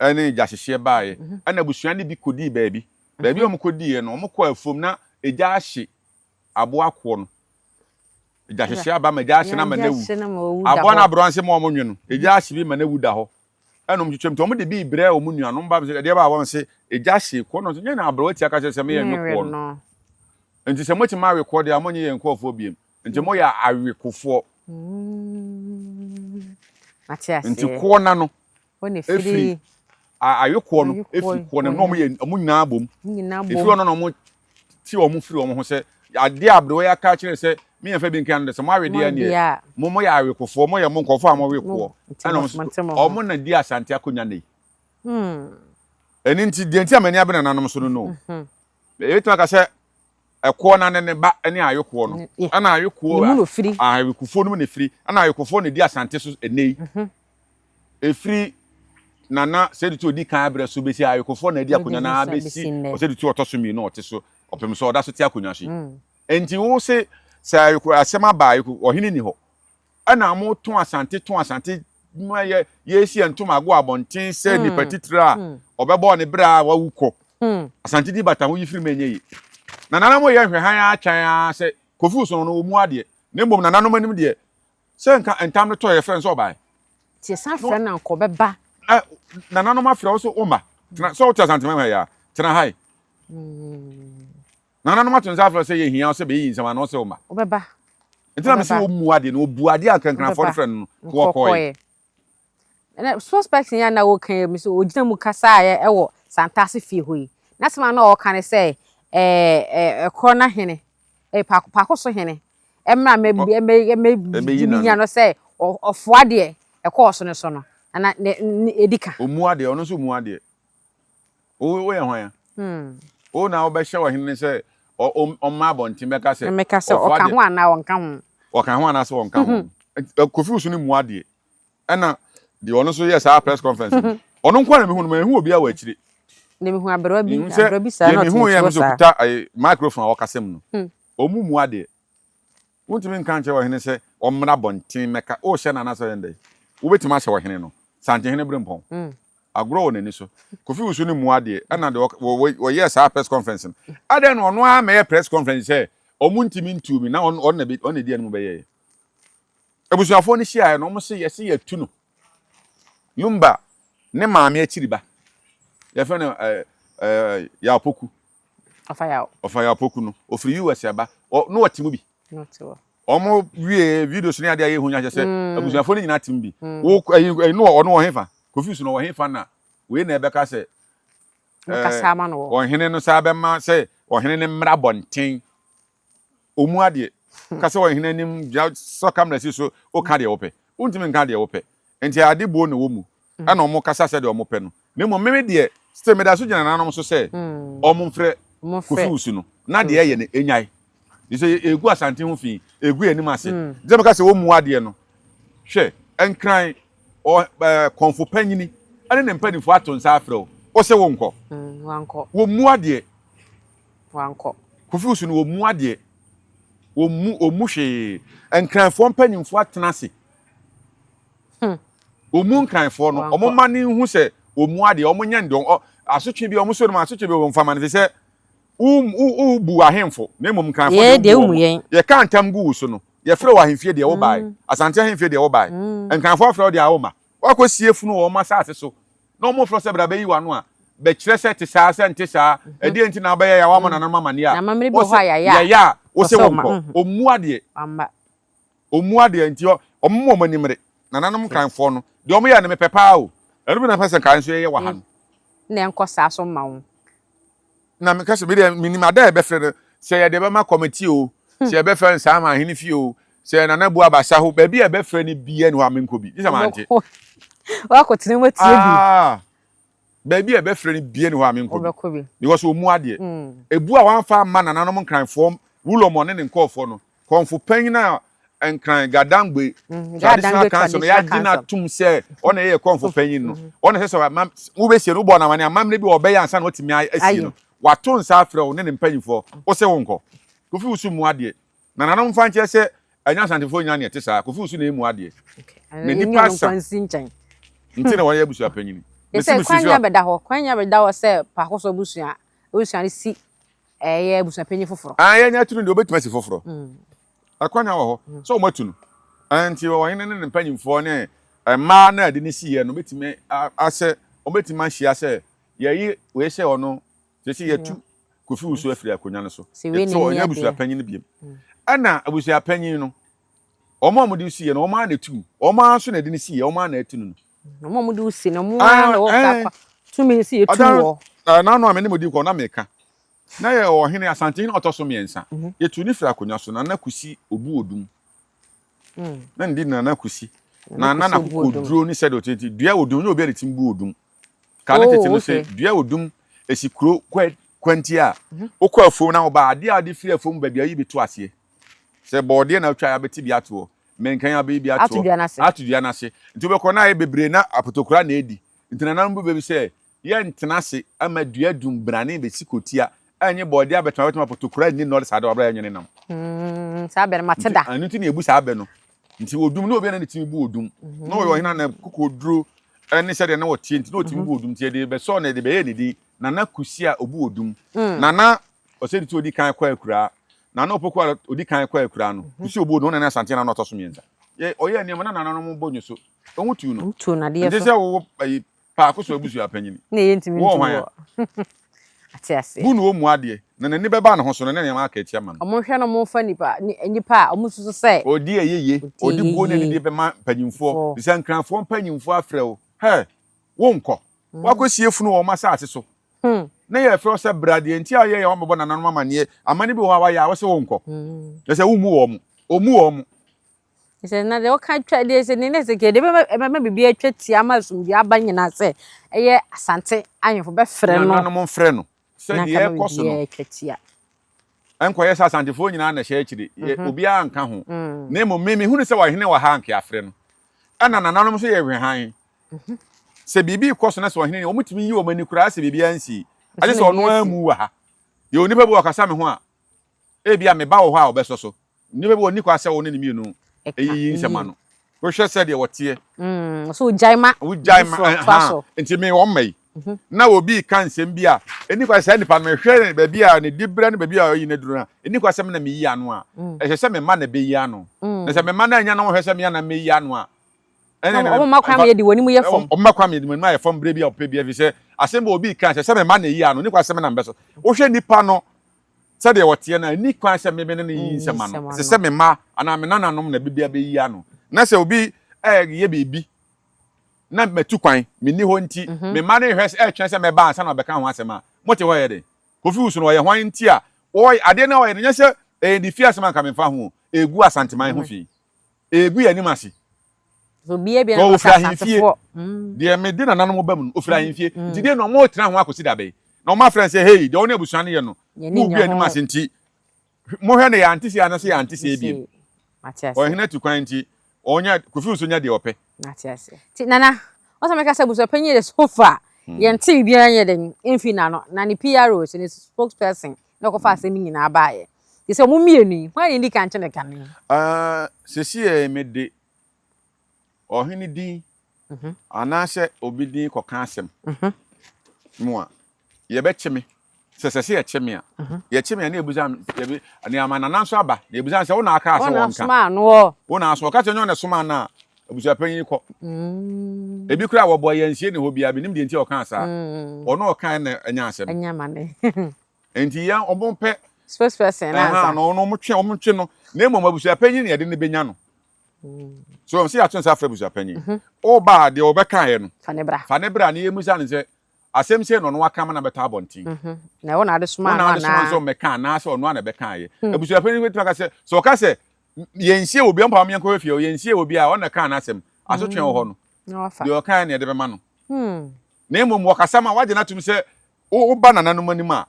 ne gyahyehyeɛ baeɛ. Ɛna abusua no bi kɔdii baabi. Baabi a wɔkɔdiiɛ no, wɔkɔɔ afuom na egya ahye aboa koɔ no. Egya hyehye aba ma egya ahye no ama no awu. Aboa no aberewa no sɛ ma wɔnwe no, egya ahye bi ma no awu da hɔ. Ɛna wɔtwitwam nti wɔde bi brɛɛ wɔn nuanom ba sɛ ɛdeɛ ba a wɔn se egya hye koɔ no nyɛ na aberewa tia ka kyerɛ sɛ meyɛ nwe koɔ no. Nti sɛ moatumi awe koɔ deɛ a monyɛ yɛn nkurɔfoɔ biem. Nti moyɛ awekofoɔ. Nti koɔ na no efiri awekoɔ no efiri koɔ no na wɔn yɛ wɔn nyinaa bom. Efiri hɔ no na wɔn te wɔn firi wɔn ho sɛ adeɛ a aberewa yi aka akyerɛ sɛ meyɛ fɛ bi nka no de sɛ mo awedeɛ neɛ mo mo yɛ awekofoɔ mo yɛ mo nkɔfoɔ a mo we koɔ ɛna wɔn wɔn na di Asante akonnwa nnɛ yi. Ɛno nti deɛ nti a m'ani abere nananom so no no yɛbɛtumi aka sɛ ɛkoɔ no ne ne ba ne awekoɔ no ɛna awekoɔ awekofoɔ no mu na ɛfiri ɛna awekofoɔ na ɛdi Asante so ɛnnɛ yi. Ɛfiri Nana Sɛdutu a ɔdi kan berɛ so bɛsi Ayekofoɔ na adi akonnwa no ara bɛsi Ɔsɛdutu a ɔtɔ so mmienu a ɔte so ɔpem so a ɔda so te akonnwa so yi. Enti wo se sɛ Ayeko asɛm aba a Ayeko ɔhene nni hɔ ɛna mo to Asante to Asante ma yɛ yɛsi yɛn ntoma ago abɔnten sɛ nipa titire a ɔbɛbɔ ne berɛ a wawu kɔ Asante di bata ho yi firi mu ɛnyɛ yie. Nananom yɛ nhwɛhan ara twɛn ara sɛ Kofi Osono no ɔmmu adeɛ na mmom nananom anim deɛ Sɛ nka ntam no tɔɔ yɛfrɛ no sɛ ɔbae.
Nti yɛsan frɛ no anka ɔbɛba.
Ɛ nananom afrɛ wo so womma. Tena sɛ wote Asantema ha yi a, tena ha yi. Nananom ato nsa afrɛ sɛ yɛhia wo sɛ bɛyiyi nsɛm ano sɛ womma.
Wobɛba.
Nti na mese wɔmmu adeɛ no, wɔbu adeɛ a nkrankranfoɔ no frɛ no no, wɔkɔe.
Ɛnɛ suspect yi a na wɔka yi sɛ ɔgyina mu kasaeɛ wɔ Santase fie hɔ yi. N'asɛm a na ɔreka ne sɛ ɛɛ ɛkorɔ no hene, ɛɛ paako paako so hene mmra mmɛyi n'ano sɛ ɔfoa deɛ ɛkɔɔ so no so no na ne ne edi ka.
Ɔmmu adeɛ, ɔno nso mmu adeɛ. Wo woyɛ hwan a? Wo na wobɛhyɛ ɔhene no sɛ ɔmma abɔnten bɛka sɛ
Mmɛka sɛ ɔfoa ɔka deɛ. ho anaa ɔnka ho.
Ɔka ho anaasɛ ɔnka ho. Kofi Wusu no mmu adeɛ. Ɛna deɛ ɔno nso yɛ saa press conference no, ɔno nko ara na mehu no, manhu obiara wɔ akyire.
Na mehu aberewa bi, aberewa bi saa na
ɔte
n'akyi
hɔ
saa.
Deɛ mehu yɛ ɔkuta microphone a ɔkasa mu no, wɔn mu adeɛ. Wontumi nka nkyerɛ ɔhene sɛ ɔmmra abɔnten mmɛka, worehyɛ no anaasɛ ɔyɛ dɛn? Wobɛtumi ahyɛ ɔhene no, Santehene Berempɔn. Agorɔ wɔ n'ani so. Kofi Wusu no mmua adeɛ, ɛna deɛ ɔyɛɛ saa press conference no, adɛn na ɔno ara mmɛyɛ press conference sɛ wɔn ntumi ntuu me na ɔno na ɛdi anim bɛyɛeɛ? Abusuafoɔ no hyiaeɛ no, wɔn se yɛse yɛatu no. Lumba ne maame akyiri ba, yɛfrɛ no ɛɛ ɛɛ Yaw Poku.
Ɔfa Yaw.
Ɔfa Yaw Poku no, ofiri US aba. Ɔ na ɔte mu bi.
Na ɔte hɔ.
Wɔn wie videos ne adeɛ a yɛhu nyɛ sɛ abusuafoɔ no nyinaa te mu bi. Wo ɛyi ɛyi no ɔno wɔ hefa? Kofi so no wɔ hefa na wei na ɛbɛka sɛ
Bɛkasa ama no wɔ.
Ɔhene no saa bɛma sɛ ɔhene no mmra abɔnten. Ɔmu adeɛ. Ka sɛ ɔhene anim gyina sɔ camera si so woka deɛ wopɛ. Wontumi nka deɛ wopɛ. Nti ade buo na ɛwɔ mu. Ɛna ɔmo kasa sɛdeɛ ɔmo pɛ no. Na mmom meme deɛ still meda so gyina nananom so sɛ ɔmo mfrɛ Kofi Wusu no na deɛ ɛyɛ no ɛnyae. Nti sɛ ɛgu Asante ho fi, ɛgu yɛn anim ase. Nti sɛ meka sɛ ɔmmu adeɛ no, hwɛ Nkran ɔ ɛɛ kɔmfo panyini ɛne ne mpanimfoɔ ato nsa afrɛ wo, wo se wonkɔ. Wɔmmu adeɛ.
Wankɔ.
Kofi Wusu no wɔmmu adeɛ. Wɔmmu wɔmmu hwee. Nkranfoɔ mpanimfoɔ atena ase. Hmm. Wɔmmu Nkranfoɔ no. Wɔn mma no nhu sɛ wɔmmu adeɛ. Wɔn nyɛ ndeɛ asotwe bi wɔn so no mu asotwe bi wɔn mfa ma no fi sɛ wobu ahemfo na mmom Nkranfoɔ deɛ wobu wɔn. Yɛka ntam gu wo so no yɛfrɛ wɔ ahemfie deɛ wobae. Mm. Asante ahemfie deɛ wobae. Mm. Nkranfoɔ afrɛ wo deɛ a woma. Wakɔsie funu wɔ wɔn asase so na wɔn frɛ sɛ bra bɛyi w'ano a, bɛkyerɛ sɛ ɛte saa, sɛ ɛnte saa, ɛdeɛn nti na wobɛyɛ yɛ a woammɔ nananom amanneɛ a, wose yɛyɛ a, wose wonkɔ. Ɔmmu adeɛ. Ɔmmu adeɛ nti wɔmma wɔn ani mmere. Nananom Nkranfoɔ no, deɛ wɔyɛ no mepɛ paa o. Ɛno bi na mepɛ sɛ nka nso yɛyɛ wɔ ha no.
Na ɛnkɔ saa so mma wo.
Na meka sɛ, medeɛ menim ada a yɛbɛfrɛ no, sɛ yɛde bɛma kɔmiti o, sɛ yɛbɛfrɛ no saa ma ahene fie o, sɛ Nana Bu Abasa ho, baabi a yɛbɛfrɛ no biara ni hɔ a menkɔ bi, gye sɛ mante.
Wakɔtena mu atie bi.
Ah, baabi a yɛbɛfrɛ no biara ni hɔ a menkɔ bi. Because wɔn mu adeɛ. Ebu a wɔamfa amma nananom Nkranfoɔ, Wulɔmɔ ne ne nkurɔfoɔ no, Kɔmfo panyin a Nkran Gadangbe Traditional Council no yɛagye no atom sɛ ɔna ɛyɛ kɔmfo panyin no, ɔna ɛsɛ sɛ ɔma wobɛsie no, wobɔ no amane amammerɛ bi a ɔbɛyɛ ansa na watumi asie no. Wato nsa afrɛ wo ne ne mpanyimfoɔ, wo se wonkɔ. Kofi Wusu mmu adeɛ. Nananom mfa nkyerɛ sɛ ɛnyɛ Asantefoɔ nyinaa na ɛte saa. Kofi Wusu na ɛmmu adeɛ. Na nnipa asa nti na wɔyɛ abusua panyin.
Mesi kwan nya bɛda hɔ, kwan nya bɛda hɔ sɛ Pakoso abusua abusua no si ɛyɛ abusuapanyin foforɔ.
Ah, yɛn atu no deɛ obetumi asi foforɔ. Akwanya wɔ hɔ sɛ wɔn atu no. Nti ɔhene ne ne mpanyinfoɔ ne mmaa no a ɛde ne siiɛ no betumi asɛ wɔn betumi ahyia sɛ yɛyi wei sɛ ɔno sɛ yɛtu Kofi Wusu afiri akonnwa no so. Sɛ ɔnyɛ abusuapanyin no biem. Ɛna abusuapanyin no wɔn a wɔde siiɛ no wɔn ara na etu wɔn ara nso na ɛde ne siiɛ wɔn ara na atu no
no. Wɔn a wɔde si no wɔn ara na wɔka tumi si etu wɔ.
N'ano a me ne mo di nkɔmɔ na meka. Na yɛ ɔhene, Asantehene a ɔtɔ so mmiɛnsa. Yɛtuu no firii akonnwa so, Nana Kusi Obu Odum. Na ne din Nana Kusi. Na na n'akokoduro ne sɛdeɛ ɔteɛ nti, dua odum, nyɛ obiara na ɛtumi bu odum. Ka ne tete no sɛ, dua odum ɛsi kuro kwanti a, wokɔ afuom na woba a, adeɛ a wode firi afuom ba biara, woyi bi to aseɛ. Sɛ bɔɔdeɛ na wotwa a, wobɛte bi atoɔ. Mɛnkan a, wobɛyi bi atoɔ. Ato dua no ase. Nti wobɛkɔ na ayɛ bebree na apotokura na ɛdi. Nti nananom bu bɛ bi sɛ, Yɛntena ase mma dua dum brane bɛsi kotia ɛnye bɔɔdeɛ abɛtena abɛtena apotokura nni nnɔre saa da wɔ berɛ a yɛnwene nam.
Saa bɛ no mate da.
Ɛno nti na yɛbu saa bɛ no. Nti odum na obiara na ne tumi bu odum. Na ɔyɛ ɔhene a na kokoduro ne sɛdeɛ na ɔteɛ nti na ɔtumi bu odum nti yɛde bɛsɔɔ no yɛde bɛyɛɛ ne din Nana Kusi a ɔbu odum. Nana Ɔsɛditi ɔdi kan kɔ akuraa. Nana Opoku a ɔdi kan kɔ akuraa no. Kusi ɔbu odum ɔno na ne Asante na na ɔtɔ so mmiɛnsa. Yɛ ɔyɛɛ nneɛma na nananom bɔ nwoso. Ɔho tuu no.
Tuu no adeɛ
so. Nti sɛ wowɔ ayi Paako so abusua panyin.
Na ɛyɛ ntumi
Wowɔ
ntu
hwan a?
wɔ. Ate aseɛ.
Bu no ɔmmu adeɛ, na n'ani bɛba ne ho so no, na nneɛma aka akyi ama no.
Wɔnhwɛ na wɔmfa nnipa, nnipa a wɔsusu sɛ.
Ɔdi ayɛyie,
Ɔdi
ɔde buo ne
ayɛyie.
anidie bɛma mpanyimfoɔ.
Foɔ.
Te sɛ Nkranfoɔ mpanyimfoɔ afrɛ wo, Hɛ! Wonkɔ. Woakɔsie funu wɔ wɔn asase so. Na yɛrefrɛ wo sɛ bra, deɛ nti a woyɛeɛ a woammɛbɔ nananom amanneɛ, amanne bi wɔ hɔ a woayɛ a wose wonkɔ. Kyerɛ sɛ wommu wɔn. Ɔmmu wɔn.
Sɛ na deɛ ɔka twa deɛ sɛ ne sɛ deɛ ɛbɛma ɛbɛma biribi atwa tia ama asomdwoeɛ aba nyinaa sɛ ɛyɛ Asante ahemfo bɛfrɛ no.
Nananom mfrɛ no sɛ
Na
deɛ
nka ma
ɛrekɔ so no
biribiara atwa tia.
ɛnkɔyɛ sɛ Asantefoɔ nyinaa na ɛhyɛ akyire, yɛ obiara nka ho, na mmom me mehunu sɛ ɔhene wɔ ha a anka yɛafrɛ no. Ɛna nananom nso yɛ hwɛhan. Sɛ biribi rekɔ so na sɛ ɔhene ni, wɔtumi yi wɔn ani koraa sɛ biribiara nsii. Agye sɛ ɔno ara mu wɔ ha. Yɛwɔ nipa bi wɔ ɔkasa me ho a, ebia me ba wɔ hɔ a ɔbɛsɔ so. Nnipa bi wɔ nni kwa sɛ wo ne ne mmienu yiyi nsɛm ano. Wohwɛ sɛdeɛ wɔteɛ.
So wogyae ma
Wogyae ma
foforɔ toa so.
Nti me wɔn mma yi. Na obi reka nsɛm bi a, ɛnni kwa sɛ saa nipa no mehwɛ baabi a ne diberɛ ne baabi a ɔyi no aduru no a, ɛnni kwa sɛ me na meyi ano a, ɛsɛ sɛ me mma na ɛbɛyi ano. Na sɛ me mma no annya na wɔhwɛ sɛ me a na mɛyi ano a, ɛnna
Na wɔmma kwan ma yɛde wɔn anim yɛ fam.
Wɔmma kwan ma yɛde wɔn anim ayɛ fam berɛ bi a wɔpɛ bi, ɛfiri sɛ asɛm bi a obi reka ɛsɛ sɛ me mma na ɛyi ano, ɛnni kwa sɛ me na mebɛsɔ. Wohwɛ nipa no sɛdeɛ ɔteɛ no a, ɛnni kwan sɛ me me ne no yiyi nsɛm ano. Ɛsɛ sɛ me mma anaa me nananom na biribi abɛyi ano. Na sɛ obi reyɛ biribi na matu kwan, menni hɔ nti, me mma no rehwɛ retwɛn sɛ mɛba ansa na wɔabɛka ho asɛm a, mote hɔ yɛ dɛn? Kofi Wusu no, ɔyɛ hwan nti a ɔyɛ adeɛ no a ɔyɛ no? Nyɛ sɛ ɛyɛ ne fie asɛm a anka memfa ho o, ɛregu Asanteman ho fi. Ɛregu yɛn anim ase.
Obiara
Kɔ ofiri ahemfie. Deɛ mede nananom ba mu no, ofiri ahemfie. Nti deɛ na wɔretena ho akɔsi da bɛn? Na wɔafrɛ no sɛ, Hei, deɛ wo ne abusua no yɛ no, mo obi anim ase nti, mohwɛ no yɛante sei anaasɛ yɛante sei bio. Ɔhene atu kwan nti, ɔnya, Kofi nso nya deɛ ɔpɛ.
Nti Nana, wɔn sɛ meka sɛ abusuapanyin yɛ so far, yɛnte biribiara nyɛ dɛn mfi n'ano. Na ne PRO, so ne spokesperson, na ɔkɔfa asɛm yi nyinaa baeɛ. Nti sɛ wɔn mmienu yi, hwan na ɛdi kan kye ne kane?
Ah, seesei mede ɔhene din anaasɛ obi din kɔka asɛm mu a, yɛbɛkye me. Sɛ sɛ sɛ yɛkye me a, yɛkye me a na yɛbusa yɛbi ne ama nana nso aba na yɛbusa sɛ wo na aka sɛ wɔn ka. Wo na aso ɔka kyerɛ nyɛ ɔna soma no a abusuapanyin kɔ. Ebi koraa wɔbɔ yɛn nsie ne hɔ biara menim deɛ nti a ɔkaa saa. Ɔno ɔkae na ɛnya asɛm. Nti yɛn ɔmo pɛ.
Spokesperson na ansa.
Na ɔno ɔmo twe ɔmo twe no na mmom abusuapanyin na yɛde no benya no. So wɔn sɛ yɛato nsa afrɛ abusuapanyin. Ɔba a deɛ ɔbɛkaeɛ no.
Fa ne bra.
Fa ne bra na yɛmmisa no sɛ asɛm sei na ɔno waka ma na bɛtɔ abɔnten.
Na ɛwɔ na ade soma
ano
anaa.
Wo na ade soma nso mmɛka anaasɛ ɔno a na ɛbɛkaeɛ. Abusuapanyin bɛtumi aka sɛ sɛ ɔka sɛ yɛnsie obi a ɔmpa yɛnkɔhwɛ fie yɛnsie obi a ɔno na ɛkaa n'asɛm. Asotwe wɔ hɔ no. Deɛ ɔkaeɛ na yɛde bɛma no. Na mmom wɔkasa ma wagye no atom sɛ Woba nananom anim a,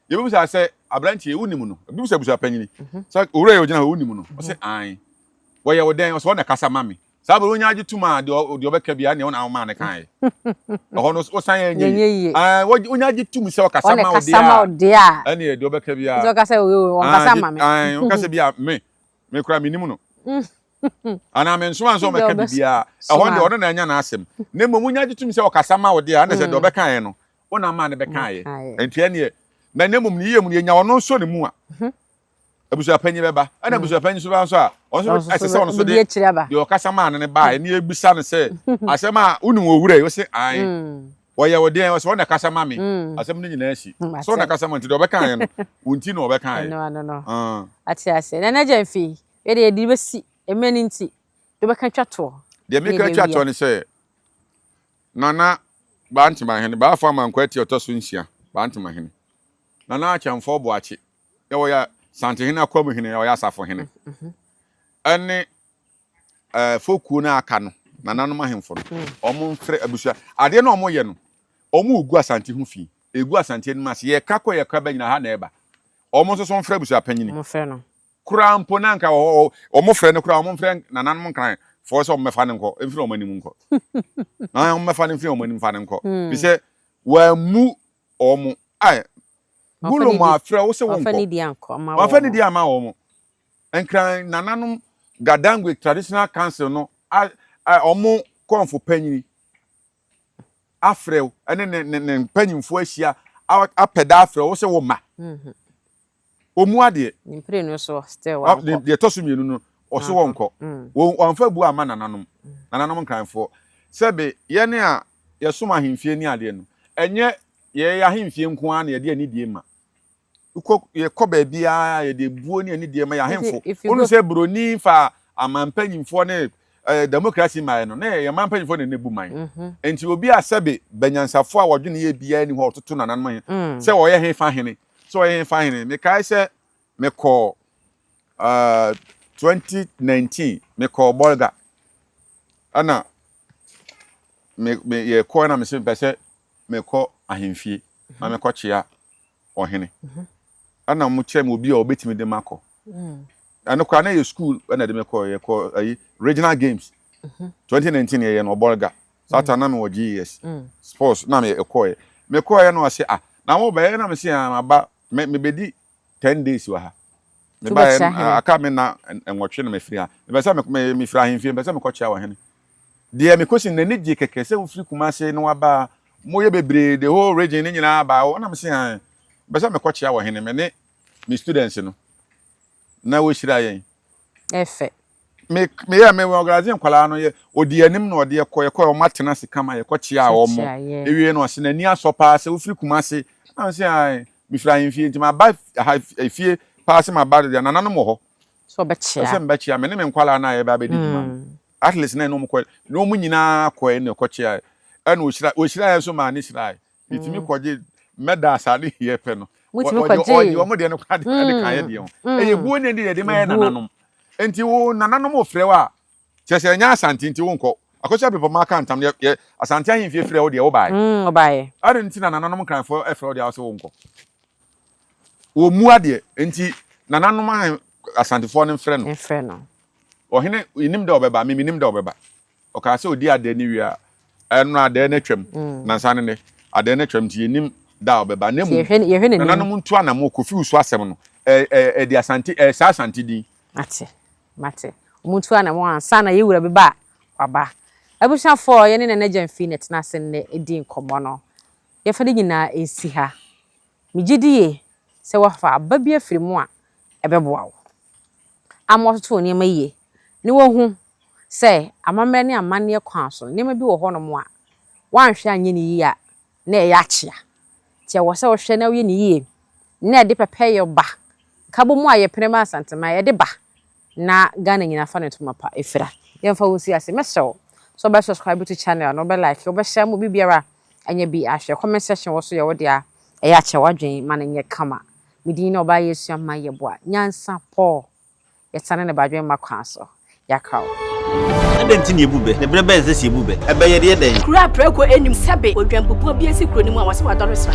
yɛbɛbisa sɛ, Aberanteɛ yi, wonim no? Yɛbɛbisa abusuapanyin sɛ, Owura yi a ɔgyina hɔ yi, wonim no? Ɔse, Aane. Wɔyɛ wo dɛn? Ɔse, Ɔna kasa ma me. Saa berɛ wonya agye tom a, deɛ ɔbɛka biara, neɛ wo na womaa no kaeɛ. Ɛhɔ no, wosan yɛ nyɛ yie. Aane, wonya agye tom sɛ ɔkasa ma wo deɛ a, ɛneɛ deɛ ɔbɛka biara. Aane, ɔka sɛ bi a, me, me koraa mennim no. Anaa mensoma no sɛ ɔmmɛka biribiara. Ɛhɔ no deɛ, ɔno na anya n'asɛm. Na mmom wonya gye tom sɛ ɔkasa ma wo deɛ a, ɛne sɛ deɛ ɔbɛkaeɛ no, wo na maa no bɛkaeɛ. Enti ɛneɛ, na na mmom ne yie mu no, yɛnya ɔno nso ne mu a, abusuapanyin bɛba. Ɛna abusuapanyin nso ba nso a, ɔno nso ɛsɛ sɛ ɔno nso de deɛ ɔkasa maa no no ba a, ɛne yɛbisa no sɛ, asɛm a wonim owura yi, wose ae. Wɔyɛ wo deɛn? Ɔsɛ ɔna kasa ma me. Asɛm no nyinaa si. Sɛ ɔna kasa ma nti deɛ ɔbɛkaeɛ no, wo nti na ɔbɛkaeɛ.
Ɛno ano no. Ate aseɛ. Nana Gyamfi, wei deɛ yɛde bɛsi mmerɛ no nti, deɛ wobɛka twa toɔ.
Deɛ meka twa toɔ ne sɛ, Nana Bantemahene, Baafo Amankwaa Ti a ɔtɔ so nsia, Bantemahene. Nana Akyɛmfoɔ Boakye, na ɔyɛ Santehene Akwamuhene, ɔyɛ Asafohene, ɛne ɛɛ fokuo no a aka no, nananom ahemfo no, wɔn mfrɛ abusua. Adeɛ no a wɔyɛ no, wɔn regu Asante ho fi, egu Asante anim ase. Yɛka kɔ yɛka ba nyinaa ha na ɛba. Wɔn nso so mfrɛ abusua panyini.
Wɔn mfrɛ no.
Koraa mpo na anka wɔ hɔ, wɔn frɛ no koraa, wɔn mfrɛ nananom nkran foɔ sɛ wɔn mmɛfa no nkɔ, mfiri wɔn anim nkɔ. Na wɔn mmɛfa no mfiri wɔn anim fa no nkɔ. Fi sɛ wɔammu wɔn. Ai, Gulo mu afrɛ wo sɛ wonkɔ. Wɔamfa nidi amma wɔn. Nkran nananom Gadangwe Traditional Council no a wɔn kɔmfo panyin afrɛ wo ne ne ne ne mpanyimfoɔ ahyia apɛ da afrɛ wo sɛ wo mma. Wɔn mu adeɛ.
Ne mprenu so still wankɔ.
Deɛ ɛtɔ so mmienu no ɔso wɔnkɔ. Wɔamfa bu amma nananom nananom nkranfoɔ. Sɛbe yɛn a yɛsom ahemfie ne adeɛ no ɛnyɛ yɛn ahemfie nko ara na yɛde anidie ma. Wokɔ yɛkɔ baabiara yɛde ebuo ne anidie ma yɛn ahemfo. Wonu sɛ buroni fa aman mpanyimfoɔ ne eh, democracy mmaeɛ no na yɛn man mpanyimfoɔ na ɛna bu man. Mhm. Nti obi a sɛbe banyansafoɔ a wɔdwene yɛ biara ni hɔ a ɔtoto nananom he mm. sɛ ɔyɛ he fa hene sɛ ɔyɛ he fa hene. Mekae sɛ mekɔɔ uh, 2019 mekɔɔ Bolga ɛna me me yɛkɔɔ na mese mepɛ sɛ mekɔ ahemfie na mekɔkyea ɔhene ɛna wɔn kyerɛ me obi a ɔbɛtumi de makɔ ɛno koraa na yɛ school ɛna de me kɔ yɛ kɔ ayi regional games 2019 yɛyɛ no ɔbɔlga saa ta na me wɔ GES sports na me ɛkɔɛ me kɔɛ na ɔse ah na mo bɛyɛ na me se ah maba me mebɛdi 10 days wɔ ha me ba yɛ aka me na nwɔtwe na mefiri ha mepɛ sɛ me mefiri ahemfie mepɛ sɛ mekɔkyea ɔhene Deɛ mekɔsi no n'ani gye kɛkɛ sɛ wofiri Kumase na waba a, moyɛ bebree the whole region no nyinaa aba hɔ na mese ae mepɛ sɛ mekɔkyea wɔ hene me ne me students no na wɔhyira yɛn.
Ɛfɛ.
Me meyɛ me organise nkwadaa no yɛ ɔdi anim na ɔde ɛkɔ yɛkɔ wɔn atena ase kama yɛkɔkyea wɔn ewie no ɔse n'ani asɔ paa sɛ wofiri Kumase na mese ae mefiri ahemfie nti maba ha efie paa sɛ maba deɛ nananom wɔ hɔ
sɛ ɔbɛkyea
sɛ mbɛkyea me ne me nkwadaa no a yɛba abɛdi dwuma no Athletes na ɛne wɔn kɔɛ na wɔn nyinaa kɔɛ na ɛkɔkyeaɛ ɛna ɔhyira ɔhyira yɛn nso maa ne hyiraɛ yɛtumi kɔgye medals a ne yɛ pɛ no ɔgye wɔn deɛ no kora de kan yɛ deɛ ho ɛyɛ buo ne deɛ yɛde ma yɛ nananom nti wo nananom ofrɛ wo a kyerɛ sɛ ɛnyɛ asante nti wo nkɔ akɔhyɛ bepɔ ma aka ntam yɛ yɛ asante ahemfie frɛ wo deɛ wo baeɛ
ɔbaeɛ
ɛde nti na nananom nkranfoɔ ɛfrɛ wo deɛ a wo sɛ wo nkɔ wɔn mu adeɛ nti nananom ahe asantefoɔ no mfrɛ no
mfrɛ no
Ɔhene, nnim da ɔbɛba, me mennim da ɔbɛba. Ɔkaa sɛ ɔdi adɛɛ no wie a, ɛno adɛɛ no atwam, mm. nansa ne nɛ, adɛɛ no atwam nti yɛnnim da a ɔbɛba. Na mmom, nananom ntu anamo, Kofi Wusu asɛm no, ɛde Asante, ɛsaa Asante din.
Mate, mate. Wɔn ntu anamo ansa na yɛwura bi ba a, waba. Abusuafoɔ, yɛne Nana Gyamfi na ɛtena ase nnɛ di nkɔmmɔ no. Yɛfa ne nyinaa nsi ha. Megye di yie sɛ woafa aba bi afiri mu a ɛbɛboa wo. ama wɔatoto wɔn nneɛma yie, na wɔahu sɛ amammerɛ ne amanneɛ kwan so no, nneɛma bi wɔ hɔnom a, woanhwɛ anyɛ no yie a, na ɛyɛ akyea. Nti ɛwɔ sɛ wohwɛ na woyɛ no yie, na ɛde pɛpɛyɛ ba. Nkabom a yɛpene ma Asanteman, yɛde ba na Ghana nyinaa fa ne ntoma pa fira. Yɛmfa wo nsi ase. Mɛsrɛ wo sɛ wobɛ subscribe to channel no, wobɛ like, wobɛ share ma obi biara anya bi ahwɛ. Comment section wɔ so yɛ wo dea, ɛyɛ a kyerɛ w'adwene ma no nyɛ kama. Me din ne Ɔbaa Yesua mma Yeboah Nyansa Paul Yɛsane ne badwemma kwan so Yɛakra wo.
Adɛn nti na yɛbu bɛ? Na berɛ bɛn na ɛsɛ sɛ yɛbu bɛ? Ɛbɛ yɛ deɛ dɛn?
Kuro a prako nnim sɛbe odwanbubuo bi asi kuro no mu a wɔse wadɔre sra.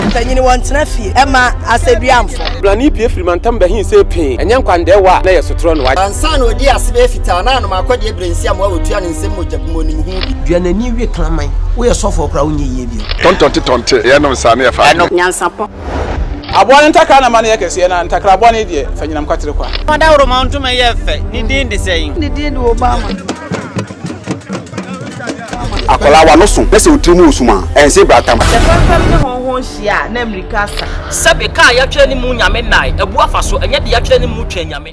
Mpanyin wɔntena fie ɛma asɛduamfo.
Blani pue firi mantam bɛhe see pee, ɛnyɛ nkwandɛɛwa a na ɛyɛ sotorɔ na wagye.
Ansa na ɔdii ase bɛyɛ fitaa na anom akɔdeɛ berɛ nsi amoa wɔtua ne nsam mogya bi mu ɔnim ho bi.
Dua n'ani we kraman. Woyɛ sɔfoɔ koraa wonyɛ yie bio.
Tɔntɔnte tɔnte, yɛnom saa na yɛfa adwene.
Nyansapɔ.
Aboa no ntakra na ma no yɛ kɛseɛ, na ntakra bɔne deɛ, fa nyinam kwatere kwa.
Ɔdawuroma ntoma yɛ fɛ, ne din de sɛn?
Ne din de Obama.
Akwadaa w'ano so na sɛ wo tiri mu wɔ sum a, ɛnse bratam.
Sɛ fɛmfɛm ne hɔnhɔn hyia a, na mmirika asa.
Sɛbe, ka a yɛatwerɛ ne mu Nyame nnae, abu afa so, ɛnyɛ deɛ yɛatwerɛ ne mu Twɛn Nyame.